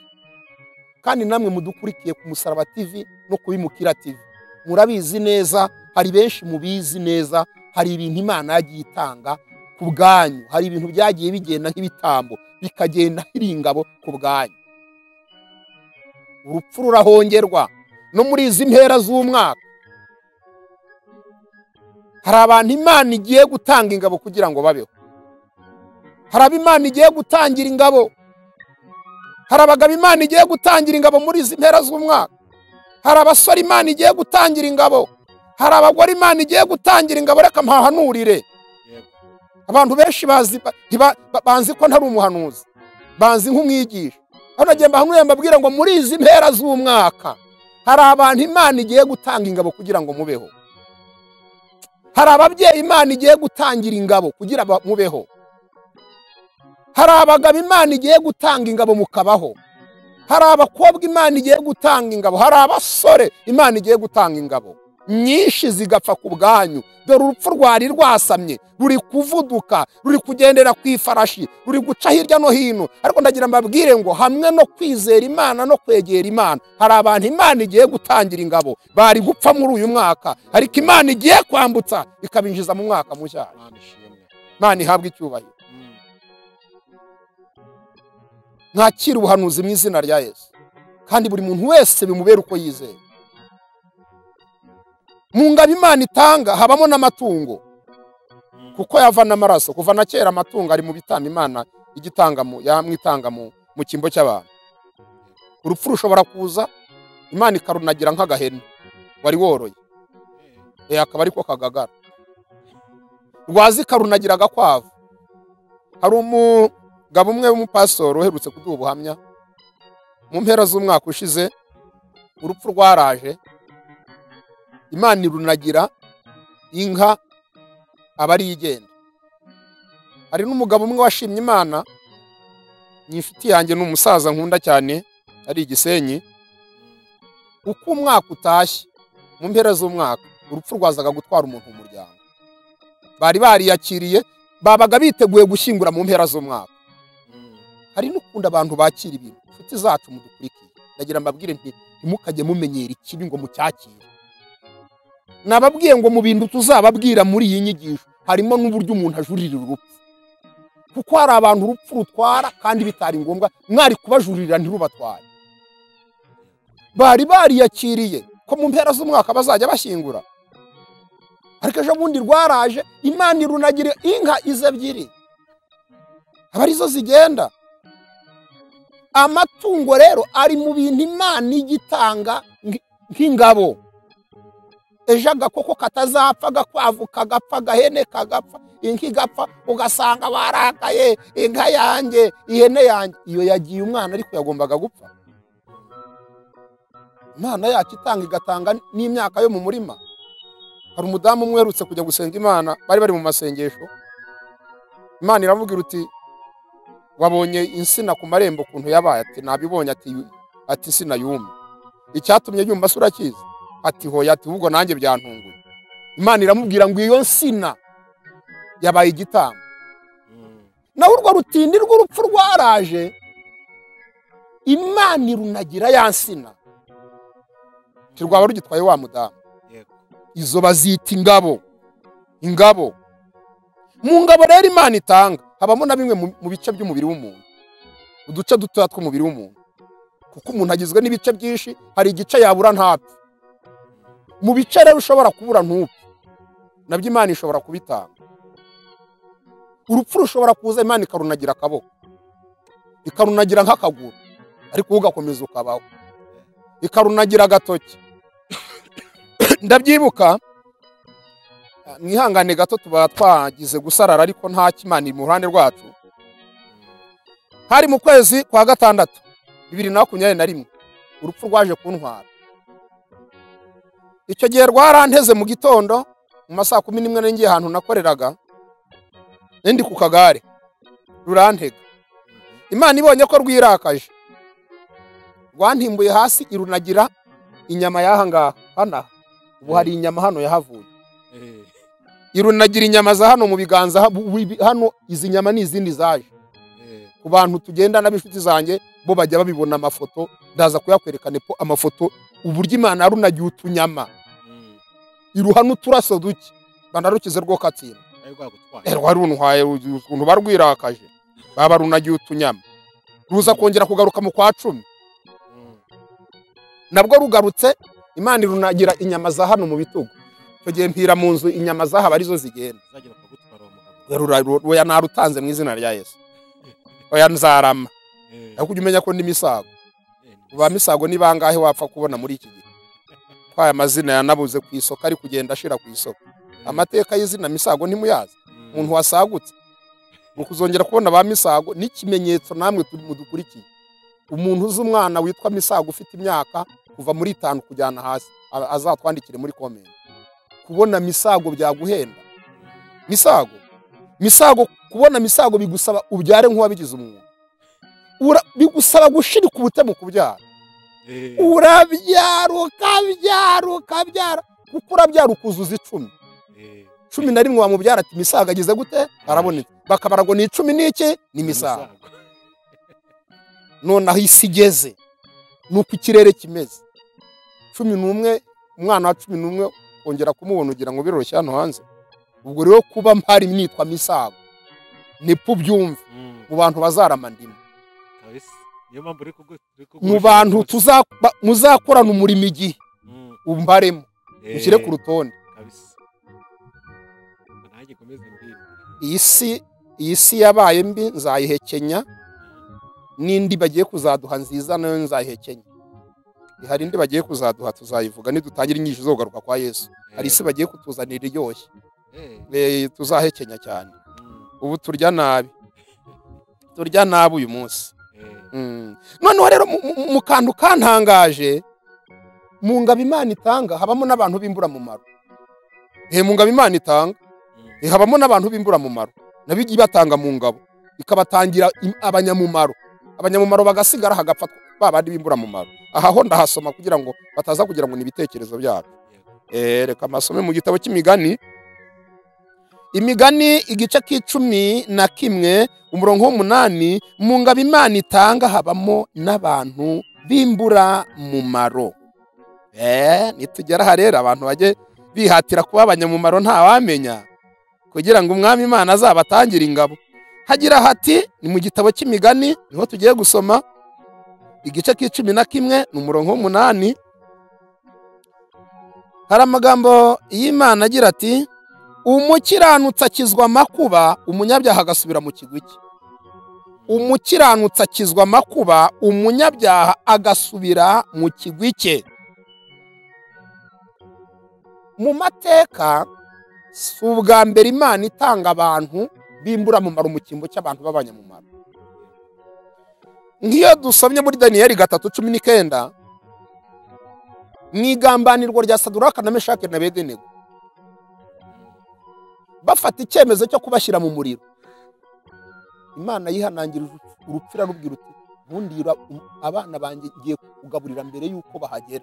Kandi namwe mudukurikiye ku Musaraba TV no kubimukira TV, murabizi neza, hari benshi mubizi neza, hari ibintu Imana yagiye itanga ku bwanyu, hari ibintu byagiye bigenda nk'ibitambo bikagenda iri ingabo ku bwanyu. Urupfu rurahongerwa no muri izi mpera z'umwaka. Hari abantu Imana igiye gutanga ingabo kugira ngo babeho, hari abo Imana igiye gutangira ingabo, hari abagabo Imana igiye gutangira ingabo muri izi mpera z'umwaka, hari abasore Imana igiye gutangira ingabo, hari abagore Imana igiye gutangira ingabo. Reka mpahanurire abantu benshi banzi ko ntari umuhanuzi, banzi nk'umwigisha. Hano nagiye mbahanurire mbabwire ngo muri izi mpera z'umwaka hari abantu Imana igiye gutanga ingabo kugira ngo mubeho. Hari ababyeyi Imana igiye gutangira ingabo kugira mubeho. Hari abagabo Imana igiye gutanga ingabo mukabaho. Hari abakobwa Imana igiye gutanga ingabo, hari abasore Imana igiye gutanga ingabo nyinshi zigapfa ku bwanyu. Dore urupfu rwari rwasamye, ruri kuvuduka, ruri kugendera ku ifarashi, ruri guca hirya no hino. Ariko ndagira mbabwire ngo hamwe no kwizera Imana no kwegera Imana, hari abantu Imana igiye gutangira ingabo bari gupfa muri uyu mwaka, ariko Imana igiye kwambutsa ikabinjiza mu mwaka mushya. Imana ihabwe icyubahiro. Mwakira ubuhanuzi mu izina rya Yesu, kandi buri muntu wese bimubera uko yizeye. Mu ngabo Imana itanga habamo n'amatungo. Kuko yava n'amaraso. Kuva na kera amatungo ari mu bitamba Imana igitanga mu yamwitanga mu cyimbo cy'abantu. Urupfu rushobora kuza Imana ikarunagira nk'agahene wari woroye, akaba ariko kagagara. Rwazi karunagira agakwavu. Hari umugabo umwe w'umupasitoro uherutse kuduha ubuhamya mu mpera z'umwaka ushize, urupfu rwaraje Imana irunagira inka aba ari igenda. Hari n'umugabo umwe washimye Imana, ni inshuti yanjye, ni umusaza nkunda cyane, ari Igisenyi. Uko umwaka utashye mu mpera z'umwaka, urupfu rwazaga gutwara umuntu mu muryango. Bari bariyakiriye, babaga biteguye gushyingura mu mpera z'umwaka. Hari n'ukundi abantu bakira ibintu. Inshuti zacu mudukurikiye, ndagira mbabwire nti ntimukajye mumenyera ikibi ngo mucyakire. Nababwiye ngo mu bintu tuzababwira muri iyi nyigisho harimo n'uburyo umuntu ajuririra urupfu, kuko hari abantu urupfu rutwara kandi bitari ngombwa, mwari kubajuririra ntirubatware. Bari bariyakiriye ko mu mpera z'umwaka bazajya bashyingura, ariko ejo bundi rwaraje Imana irunagira inka ize ebyiri, aba arizo zigenda. Amatungo rero ari mu bintu Imana igitanga nk'ingabo. Ejo agakoko katazapfa, agakwavu kagapfa, agahene kagapfa, inka igapfa, ugasanga barakaye, inka yanjye, ihene yanjye. Iyo yagiye umwana ariko yagombaga gupfa. Imana yacu itanga igatanga n'imyaka yo mu murima. Hari umudamu umwe uherutse kujya gusenga Imana, bari bari mu masengesho. Imana iravugira uti wabonye insina ku marembo ukuntu yabaye? Ati nabibonye. Ati insina yumye. Icyatumye yumva se urakizi? Ati hoya. Ati ubwo nanjye byantunguye. Imana iramubwira ngo iyo nsina yabaye igitambo. Naho urwo rutindi rw'urupfu rwaraje, Imana irunagira ya nsina, rwaba rugitwaye wa mudamu. Izo bazita ingabo. Ingabo mu ngabo rero Imana itanga habamo na bimwe mu bice by'umubiri w'umuntu, uduce dutoya tw'umubiri w'umuntu, kuko umuntu agizwe n'ibice byinshi. Hari igice yabura ntapfe. Mu bice rero ushobora kubura ntupfe, nabyo Imana ishobora kubitanga. Urupfu rushobora kuza Imana ikarunagira akaboko, ikarunagira nk'akaguru, ariko ugakomeza ukabaho, ikarunagira agatoki. Ndabyibuka, mwihangane gato tuba twagize gusarara, ariko nta kimana mu ruhande rwacu. Hari mu kwezi kwa 6 2021, urupfu rwaje kuntwara. Icyo gihe rwaranteze mu gitondo mu masaha 11, nari ngiye ahantu nakoreraga, ndi ku kagare, rurantega. Imana ibonye ko rwirakaje, rwantimbuye hasi irunagira inyama y'aha ngaha hano. Ubu hari inyama hano yahavuye. Irunagira inyama za hano mu biganza hano. Izi nyama ni izindi zaje. Ku bantu tugenda n'ab'inshuti zanjye bo bajya babibona amafoto, ndaza kuyakwerekana po amafoto, uburyo Imana yarunagiye utunyama, iruha n'uturaso duke, banarukize rwo katsinda. Rwaruntwaye ukuntu barwirakaje, baba runagiye utunyama. Ruza kongera kugaruka mu kwa 10, nabwo rugarutse Imana irunagira inyama za hano mu bitugu. Icyo gihe mpira mu nzu inyama zaha arizo zigenda. Oya narutanze mu izina rya Yesu. Oya nzarama. Ariko ujye umenya ko ndi Misago. Uba Misago ni bangahe wapfa kubona muri iki gihe? Ko aya mazina yanabuze ku isoko, ari kugenda ashira ku isoko. Amateka y'izina Misago ntimuyazi. Umuntu wasagutse mukuzongera kubona ba Misago n'ikimenyetso namwe mudukurikiye. Umuntu uzi umwana witwa Misago ufite imyaka kuva muri 5 kujyana hasi, azatwandikire muri comment. Kubona Misago byaguhenda. Misago kubona Misago bigusaba ubyare nk'uwabigize umwuga. Bigusaba gushirika ubute mu kubyara. Urabyara ukabyara ukabyara, kuko urabyara ukuzuza 10. 11 wamubyara ati Misago agize gute? Arabonetse. Bakabara ngo ni 10 n'iki? Ni Misago. None aho isi igeze nuko ikirere kimeze, 11, umwana wa 11 kongera kumubona ugira ngo biroroshye hano hanze. Ubwo rero kuba mpari nitwa Misago nipo byumve mu bantu bazarama ndimo. Mu bantu muzakorana umurimo igihe umbaremo ushyire ku rutonde. Iyi si yabaye mbi nzayihekenya, n'indi bagiye kuzaduha nziza nayo nzayihekenya. Hari indi bagiye kuzaduha tuzayivuga nidutangira inyigisho zo kugaruka kwa Yesu. Hari isi bagiye kutuzanira iryoshye, tuzahekenya cyane. Ubu turya nabi, turya nabi uyu munsi. Noneho rero mu kantu kantangaje, mu ngabo Imana itanga habamo n'abantu b'imburamumaro. Mu ngabo Imana itanga habamo n'abantu b'imburamumaro, nabigi batanga mu ngabo ikabatangira abanyamumaro, abanyamumaro bagasigara hagapfa babandi b'imburamumaro. Aha ho ndahasoma kugira ngo bataza kugira ngo ni ibitekerezo byabo. Reka amasome mu gitabo cy'imigani, Imigani igice 11 umurongo w'8. Mu ngabo Imana itanga habamo n'abantu b'imburamumaro. Nitugera aha rero abantu bajye bihatira kuba abanyamumaro ntawamenya, kugira ngo umwami Imana azabatangire ingabo. Hagira hati, ni mu gitabo cy'imigani niho tugiye gusoma igice 11 ni umurongo w'8. Hari amagambo y'Imana agira ati: umukiranutsi akizwa amakuba, umunyabyaha agasubira mu kigwi cye. Umukiranutsi akizwa amakuba, umunyabyaha agasubira mu kigwi cye. Mu mateka si ubwa mbere Imana itanga abantu b'imburamumaro mu cyimbo cy'abantu b'abanyamumaro. Nk'iyo dusomye muri Daniyeli 3:19, mu igambanirwa rya Saduraka na Meshaki na Abedenego, bafata icyemezo cyo kubashyira mu muriro. Imana yihanangirije urupfu irarubwira uti: ntundira abana banjye ngiye kugaburira mbere y'uko bahagera.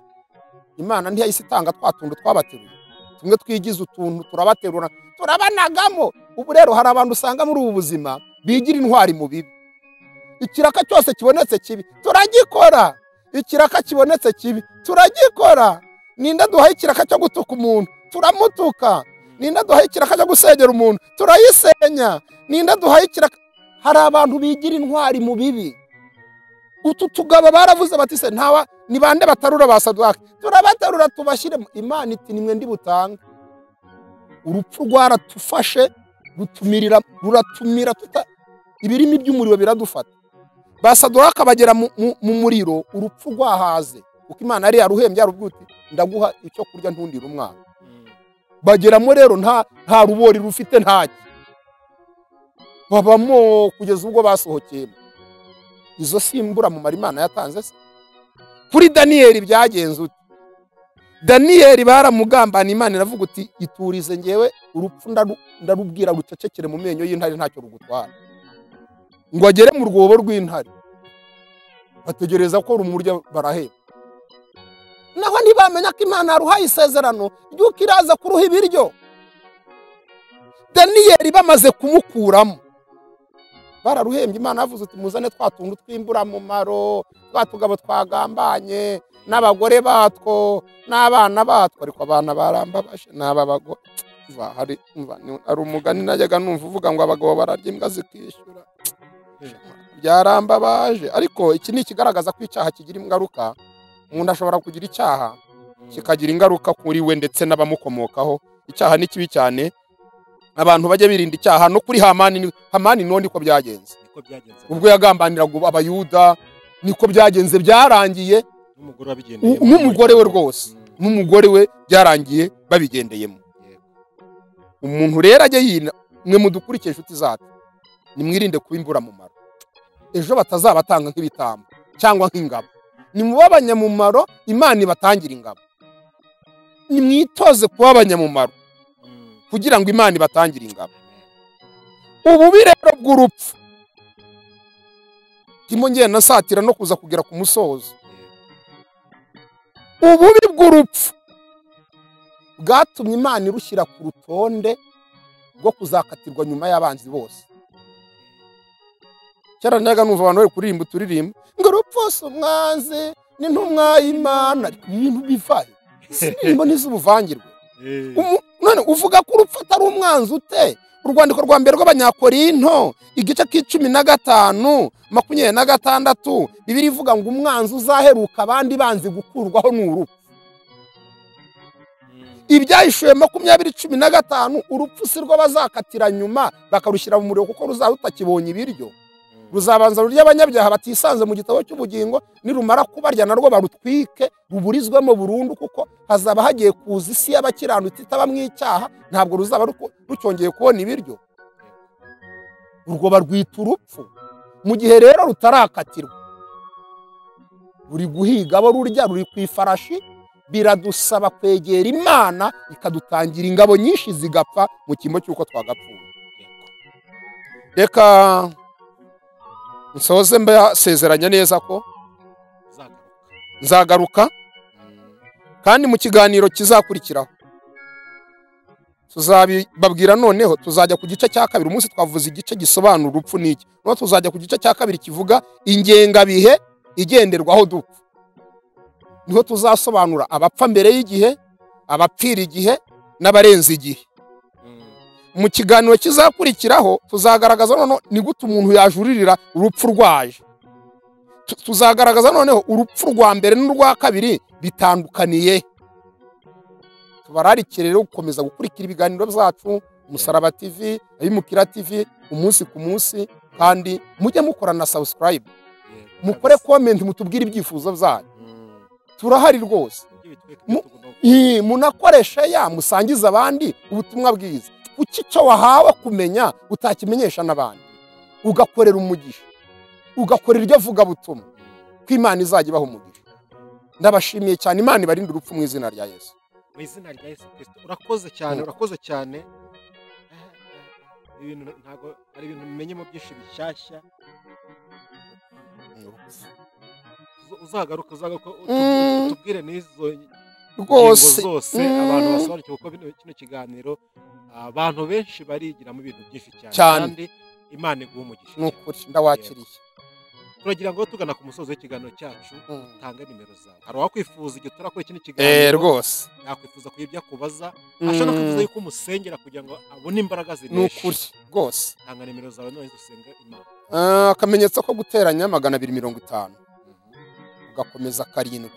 Imana ntiyahise itanga twa tuntu twabateruye, tumwe twigize utuntu turabaterura turabanagamo. Ubu rero hari abantu usanga muri ubu buzima bigira intwari mu bibi. Ikiraka cyose kibonetse kibi turagikora, ikiraka kibonetse kibi turagikora. Ninda duhaye ikiraka cyo gutuka umuntu turamutuka, ninda duhaye ikiraka cyo gusengera umuntu turayisenya, ninda duhaye ikiraka. Hari abantu bigira intwari mu bibi. Utu tugaba baravuze bati se ntawa ni bande batarura ba Saduraka, turabatarura tubashyire. Imana iti nimwe ndi butanga. Urupfu rwaratufashe rutumirira, ruratumira tuta ibirimi by'umuriro biradufata. Ba Saduraka bagera mu muriro, urupfu rwahaze, kuko Imana yari yaruhembye yarubwiye uti ndaguha icyo kurya ntundira umwana. Bageramo rero nta rubori rufite ntacyo, babamo kugeza ubwo basohokeyemo. Izo simbura mu Imana yatanze se? Kuri Daniyeli byagenze ute? Daniyeli baramugambana, Imana iravuga uti iturize ngewe urupfu ndarubwira rucecekere mu menyo y'intare ntacyo rugutwara. Ngo agere mu rwobo rw'intare, bategereza ko rumurya baraheba. Naho ntibamenya ko Imana yaruhaye isezerano ry'uko iraza kuruha ibiryo. Daniyeli bamaze kumukuramo bararuhembye. Imana yavuze uti muzane twa tuntu tw'imburamumaro, twa tugabo twagambanye n'abagore batwo n'abana batwo. Ariko abana barambabashe n'aba bagore. Hari umugani najyaga numva uvuga ngo abagabo bararya imbwa zikishyura. Byarambabaje. Ariko iki ni ikigaragaza ko icyaha kigira ingaruka. Umuntu ashobora kugira icyaha kikagira ingaruka kuri we ndetse n'abamukomokaho. Icyaha ni kibi cyane, abantu bajye birinda icyaha. No kuri Hamani, Hamani no niko byagenze. Ubwo yagambaniraga Abayuda niko byagenze, byarangiye n'umugore we rwose, n'umugore we byarangiye babigendeyemo. Umuntu rero ajye yina, mwe mudukurikiye inshuti zacu, nimwirinde kuba imburamumaro, ejo batazabatanga nk'ibitambo cyangwa nk'ingabo. Nimuba abanyamumaro, Imana ibatangira ingabo. Nimwitoze kuba abanyamumaro kugira ngo Imana ibatangire ingabo. Ububi rero bw'urupfu ndimo ngenda nsatira no kuza kugera ku musozo. Ububi bw'urupfu bwatumye Imana irushyira ku rutonde rwo kuzakatirwa nyuma y'abanzi bose. Kera najyaga numva abantu bari kuririmba uturirimbo ngo urupfu si umwanzi n'intumwa y'Imana. Ibintu bivahe, indirimbo ntiz'ubuvangirwe. None uvuga ko urupfu atari umwanzi ute? Urwandiko rwa mbere rw'Abanyakorinto igice 15 26, Bibiliya ivuga ngo umwanzi uzaheruka abandi banzi gukurwaho ni urupfu. Ibyahishuwe 20:15, urupfu si rwo bazakatira nyuma bakarushyira mu muriro, kuko ruzaba rutakibonye ibiryo. Ruzabanza rurya abanyabyaha batisanze mu gitabo cy'ubugingo, nirumara kubarya narwo barutwike ruburizwemo burundu, kuko hazaba hagiye kuza isi y'abakiranutsi itabamwo icyaha, ntabwo ruzaba rucyongeye kubona ibiryo. Urwo barwita urupfu. Mu gihe rero rutarakatirwa, ruri guhiga abo rurya, ruri ku ifarashi. Biradusaba kwegera Imana ikadutangira ingabo nyinshi zigapfa mu cyimbo cy'uko twagapfuye. Reka nsoze mbasezeranya neza ko nzagaruka, kandi mu kiganiro kizakurikiraho tuzabibabwira. Noneho tuzajya ku gice cya kabiri. Umunsi twavuze igice gisobanura urupfu n'iki, noneho tuzajya ku gice cya kabiri kivuga ingengabihe igenderwaho dupfa. Niho tuzasobanura abapfa mbere y'igihe, abapfira igihe n'abarenze igihe. Mu kiganiro kizakurikiraho tuzagaragaza noneho ni gute umuntu yajuririra urupfu rwaje. Tuzagaragaza noneho urupfu rwa mbere n'urwa kabiri bitandukaniye. Tubararikire rero gukomeza gukurikira ibiganiro byacu, Umusaraba TV, Abimukira TV, umunsi ku munsi, kandi mujye mukora na subscribe, mukore comment, mutubwire ibyifuzo byanyu. Turahari rwose. Munakoresha ya musangiza abandi ubutumwa bwiza. Kuki icyo wahawe kumenya utakimenyesha n'abandi? Ugakorera umugisha, ugakorera iryo vuga butumwa, ko Imana izajya ibaha umugisha. Ndabashimiye cyane, Imana ibarinde urupfu mu izina rya Yesu. Mu izina rya Yesu Kristo. Urakoze cyane, urakoze cyane. Ibintu ntago ari ibintu bimenyemo byinshi bishyashya. Uzagaruka utubwire n'izo rwose zose abantu basobanukiwe, kuko kino kiganiro abantu benshi barigiramo ibintu byinshi cyane, kandi Imana iguha umugisha. Nukuri ndawakiriye. Turagira ngo tugana ku musozo w'ikiganiro cyacu, utange nimero zawe. Hari uwakwifuza igihe turakora kino kiganiro rwose yakwifuza kuyibya kubaza, ashobora kwifuza yuko umusengera kugira ngo abone imbaraga zinesha. Nukuri rwose tanga nimero zawe none dusenga Imana. Akamenyetso ko guteranya 250 ugakomeza 7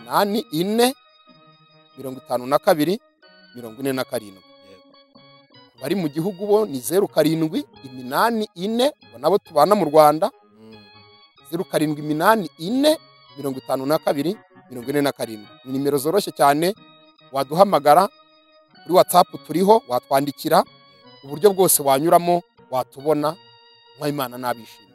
8 4 52 47. Bari mu gihugu bo ni 0 7 8 4, nabo tubana mu Rwanda, 0 7 8 4 52 47. Ni nimero zoroshye cyane, waduhamagara kuri WhatsApp turiho, watwandikira, uburyo bwose wanyuramo watubona. Imana nabishimiye.